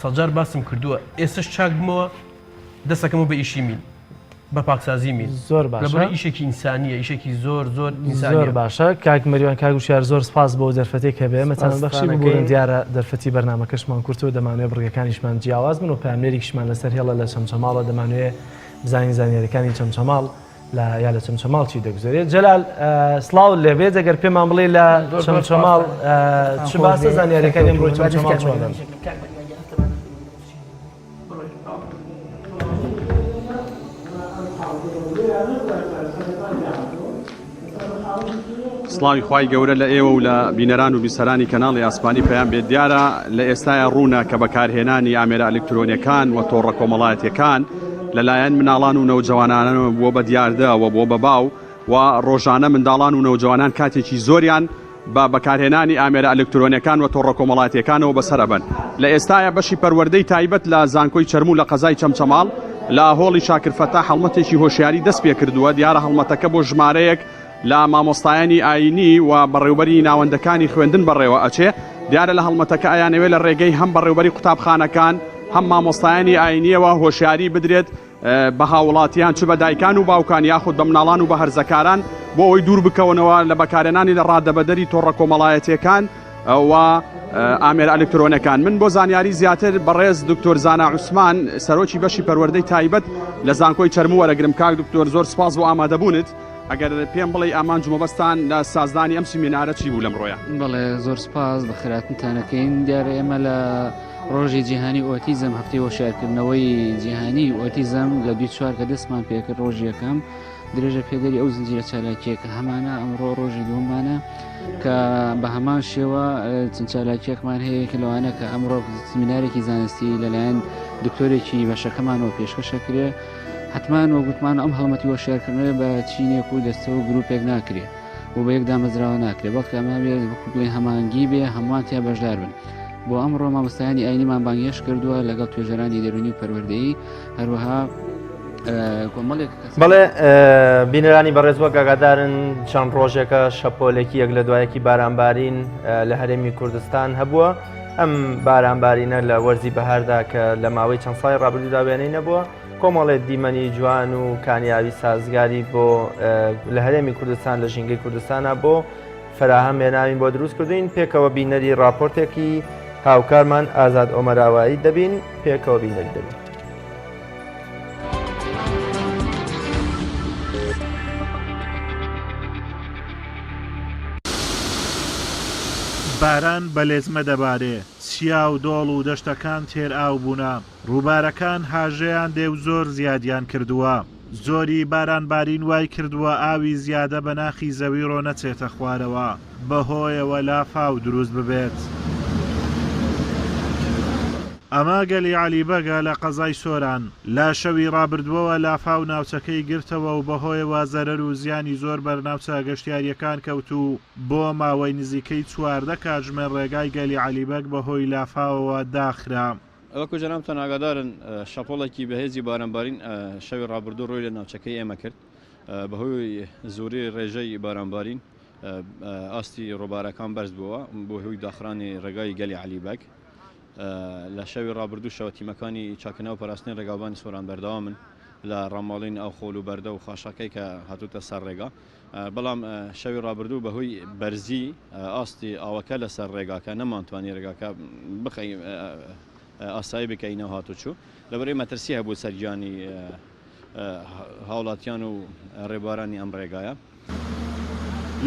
سەجار باسم کردووە ئێستش چاک بمەوە دەسەکەمەوە بە ئیشی مین بە پاکسازی مین زۆر باشە لەبەر ئیشێکی ئینسانیە ئیشێکی زۆر زۆر ئینسانیە زۆر باشە کاک مەریوان کاک وشیار زۆر سپاس بۆ دەرفەتێک کە بە ئێمەتان بەخشی سپاستان ببورن ئەکەین. دیارە دەرفەتی بەرنامەکەشمان کورتە و دەمانەوێ بڕگەکانیشمان جیاواز بن و پەیامنێریکشمان لەسەر هێڵە لە چەمچەماڵە دەمانەوێ بزانین زانیاریەکانی چەمچەماڵ لە یا لە چەمچەماڵ چی دەگوزەرێت جەلال سڵاوت لێبێت ئەگەر پێمان بڵێ لە چەمچەماڵ چ باسە زانیاریەکانی ئەمڕۆی چەمچەماڵ چۆنن؟ سڵاوی خوای گەورە لە ئێوە و لە بینەران و بیسەرانی کەناڵی ئاسمانی پەیام بێت دیارە لە ئێستایا ڕوونە کە بەکارهێنانی ئامێرە ئەلکترۆنیەکان و تۆڕە کۆمەڵایەتیەکان لەلایەن مناڵان و نەوجەوانانەوە بووە بە دیاردە و بووە بە باو و ڕۆژانە منداڵان و نەوجەوانان کاتێکی زۆریان بە بەکارهێنانی ئامێرە ئەلکترۆنیەکان و تۆڕە کۆمەڵایەتیەکانەوە بەسەر ئەبەن. لە ئێستایا بەشی پەروەردەی تایبەت لە زانکۆی چەرموو لە قەزای چەمچەماڵ لە هۆڵی شاکر فەتاح هەڵمەتێکی هۆشیاری دەست پێکردووە، دیارە هەڵمەتەکە بۆ ژمارەیەک لە مامۆستایانی ئایینی و بەڕێوبەری ناوەندەکانی خوێندن بەڕێوە ئەچێ، دیارە لە هەڵمەتەکە ئەیانەوێ لە ڕێگەی هەم بەڕێوبەری قوتابخانەکان هەم مامۆستایانی ئایینیەوە هۆشیاری بدرێت بە هاوڵاتیان چ بە دایکان و باوکان یاخود بە مناڵان و بە هەرزەکاران بۆ ئەوەی دوور بکەونەوە لە بەکارهێنانی لە ڕادەبەدەری تۆڕە کۆمەڵایەتیەکان و ئامێرە ئەلکترۆنەکان من بۆ زانیاری زیاتر بەڕێز دکتۆر زانا عوسمان سەرۆکی بەشی پەروەردەی تایبەت لە زانکۆی چەرموو وەرەگرم کاک دکتۆر زۆر سپاس بۆ ئامادەبوونت ئەگەر پێم بڵێی ئامانج و مەبەستان لە سازدانی ئەم سیمینارە چی بوو لەمڕۆیە؟ بەڵێ زۆر سپاس بەخێرهاتنتان ئەکەین دیارە ئێمە لە ڕۆژی جیهانی ئۆتیزم هەفتەی هۆشیارکردنەوەی جیهانی ئۆتیزم لە دوی چوار کە دەستمان پێکرد ڕۆژی یەکەم درێژە پێدەری ئەو زنجیرە چالاکیە کە هەمانە ئەمڕۆ ڕۆژی دووەمانە کە بە هەمان شێوە چەند چالاکیەکمان هەیە کە لەوانە کە ئەمڕۆ سمینارێکی زانستی لەلایەن دکتۆرێکی بەشەکەمانەوە پێشکەشەکرێ حتمان وە گوتمان ئەم هەڵمەتی هۆشیارکردنەوەی بە چینێک و دەستە و گروپێک ناکرێ و بە یەک دامەزراوە ناکرێ بەڵکە ئەمە بێ وەکو بڵێ هەمانگی بێ هەمووان تیا بەشدار بن بۆ ئەمڕۆ مامۆستایانی ئاینیمان بانگهێشت کردووە لەگەڵ توێژەرانی دەروونی و پەروەردەیی هەروەها کۆمەڵێک بەڵێ بینەرانی بەڕێز وەک ئاگادارن چەند ڕۆژێکە شەپۆلێکی یەک لە دوایەکی بارانبارین لە هەرێمی کوردستان هەبووە ئەم بارانبارینە لە وەرزی بەهاردا کە لە ماوەی چەند ساڵی ڕابردوودا وێنەی نەبووە کۆمەڵێ دیمەنی جوان و کانیاوی سازگاری بۆ لە هەرێمی کوردستان لە ژینگەی کوردستانە بۆ فەراهەم هێناوین بۆ دروست کردوین پێکەوە بینەری راپۆرتێکی هاوکارمان ئازاد ئۆمەراوایی دەبین پێکەوە بینەری دەبین. باران بە لێزمە دەبارێ، چیا و دۆڵ و دەشتەکان تێر ئاو بوونە، ڕووبارەکان هاژەیان دێ و زۆر زیادیان کردووە. زۆری بارانبارین وای کردووە ئاوی زیادە بە ناخی زەوی ڕۆ نەچێتە خوارەوە، بەهۆیەوە لافاو دروست ببێت. ئەمە گەلی عەلی بەگە لە قەزای سۆران، لە شەوی ڕابردووەوە لافاو ناوچەکەی گرتەوە و بەهۆیەوە زەرەر و زیانی زۆر بەر ناوچە گەشتیارییەکان کەوت و بۆ ماوەی نزیکەی 14 کاتژمێر ڕێگای گەلی عەلی بەگ بەهۆی لافاوەوە داخرا. وەکو جەنابتان ئاگادارن شەپۆڵێکی بەهێزی بارانبارین شەوی ڕابردوو ڕووی لە ناوچەکەی ئێمە کرد، بەهۆی زۆری ڕێژەی بارانبارین ئاستی ڕووبارەکان بەرز بووە بۆ هۆی داخرانی ڕێگای گەلی عەلی بەگ. لە شەوی ڕابردووشەوە تیمەکانی چاککردنەوە و پاراستنی ڕێگاوبانی سۆران بەردەوامن. لە ڕاماڵین ئەو خۆل و بەردە و خاشاکەی کە هاتووتە سەر ڕێگا بەڵام شەوی ڕابردوو بەهۆی بەرزی ئاستی ئاوەکە لەسەر ڕێگاکە نەمانتوانی ڕێگاکە بخەین ئاسایی بکەینەوە هاتوچوو لەبەرئەوەی مەترسی هەبوو سەر گیانی هاوڵاتیان و ڕێبوارانی ئەم ڕێگایە.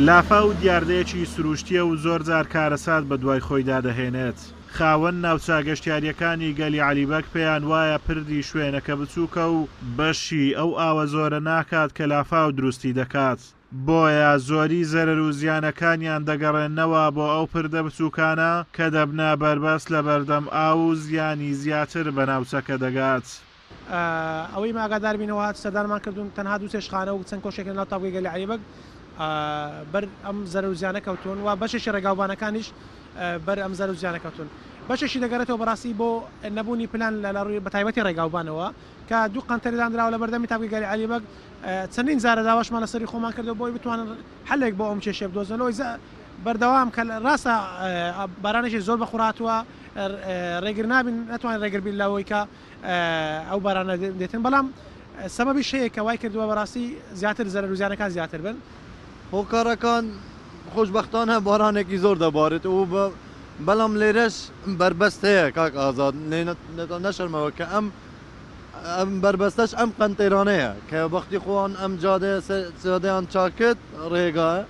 لافاو دیاردەیەکی سروشتییە و زۆرجار کارەسات بەدوای خۆیدا دەهێنێت. خاوەن ناوچە گەشتیارییەکانی گەلی عەلی بەگ پێیان وایە پردی شوێنەکە بچووکە و بەشی ئەو ئاوە زۆرە ناکات کە لافاو دروستی دەکات، بۆیە زۆری زەرەر و زیانەکانیان دەگەڕێننەوە بۆ ئەو پردە بچووکانە کە دەبنە بەربەست لەبەردەم ئاو و زیانی زیاتر بە ناوچەکە دەگات. ئەوەی ئێمە ئاگادار بینەوە سەردانمان کردوون تەنها دوو سێ شخانە و چەند کۆشێک لەناو تاڤگەی گەلی عەلی بەگ بەر ئەم زەرەر و زیانە کەوتوون و بەشێکی ڕێگاوبانەکانیش بەر ئەم زەرەر و زیانە کەوتوون. بەشێکی دەگەڕێتەوە بەڕاستی بۆ نەبوونی پلان لە ڕووی بەتایبەتی ڕێگاوبانەوە کە دوو قەنتەر دانراوە لە بەردەمی تاڤگەی گەلی عەلی بەگ چەندین جارە داواشمان لەسەری خۆمان کردووە بۆی بتوانن حەلێک بۆ ئەم کێشەیە بدۆزنەوە بەردەوام کە ڕاستە بارانێکی زۆر بەخوڕ هاتووە ڕێگر نابین ناتوانین ڕێگر بین لەوەی کە ئەو بارانە دێتن بەڵام سەبەبیش هەیە کە وای کردووە بەڕاستی زیاتر زەرەر و زیانەکان زیاتر بن. هۆکارەکان خۆشبەختانە بارانێکی زۆر دەبارێت و بەڵام لێرەش بەربەست هەیە کاک ئازاد نەشەرمەوە کە ئەم ئەم بەربەستەش ئەم قەنتێرانەیە کە وەختی خۆیان ئەم جادەیە جادەیان چاکرد ڕێگایە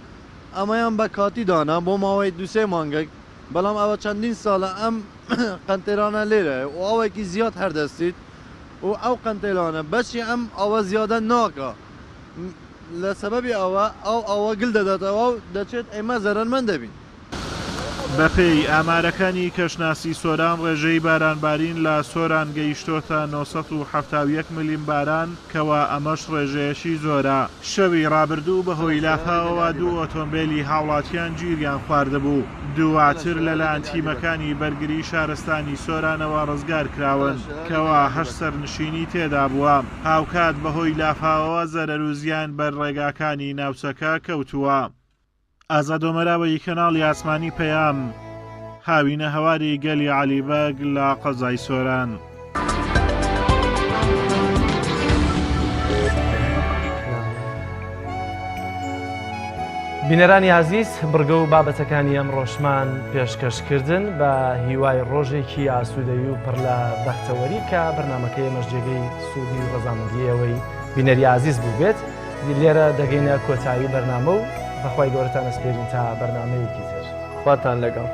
ئەمەیان بە کاتی دانا بۆ ماوەی دوو سێ مانگێک بەڵام ئەوە چەندین ساڵە ئەم قەنتێرانە لێرەیە و ئاوێکی زیاد هەر دەستیت و ئەو قەنتێرانە بەشی ئەم ئاوە زیادە ناکا لە سەبەبی ئەوە ئەو ئاوە گل دەداتەوە و دەچێت ئێمە زەرەرمەند دەبین. بەپێی ئامارەکانی کەشناسی سۆران ڕێژەی بارانبارین لە سۆران گەیشتۆتە 971 ملم باران کەوا ئەمەش ڕێژەیەکی زۆرە. شەوی ڕابردوو بەهۆی لافاوەوە دوو ئۆتۆمبێلی هاوڵاتیان گیریان خواردبوو، دواتر لەلایەن تیمەکانی بەرگری شارستانی سۆرانەوە ڕزگارکراون کەوا هەشت سەرنشینی تێدابووە، هاوکات بەهۆی لافاوەوە زەرەر و زیان بەر ڕێگاکانی ناوچەکە کەوتووە. ئازاد ئۆمەراوەیی کەناڵی ئاسمانی پەیام، هاوینە هەواری گەلی عەلی بەگ لە قەزای سۆران. بینەرانی ئازیز بڕگە و بابەتەکانی ئەم ڕۆژمان پێشکەشکردن بە هیوای ڕۆژێکی ئاسوودەی و پڕ لە بەختەوەری کە بەرنمەکەی ئێمەش جێگەی سوودی و ڕەزامەندی ئێوەی بینەری ئازیز بوو بێت. لێرە دەگەینە کۆتایی بەرنامە و بەخوای گەورەتان ئەسپێرین تا بەرنامەیەکی تر. خواتان لەگەڵ.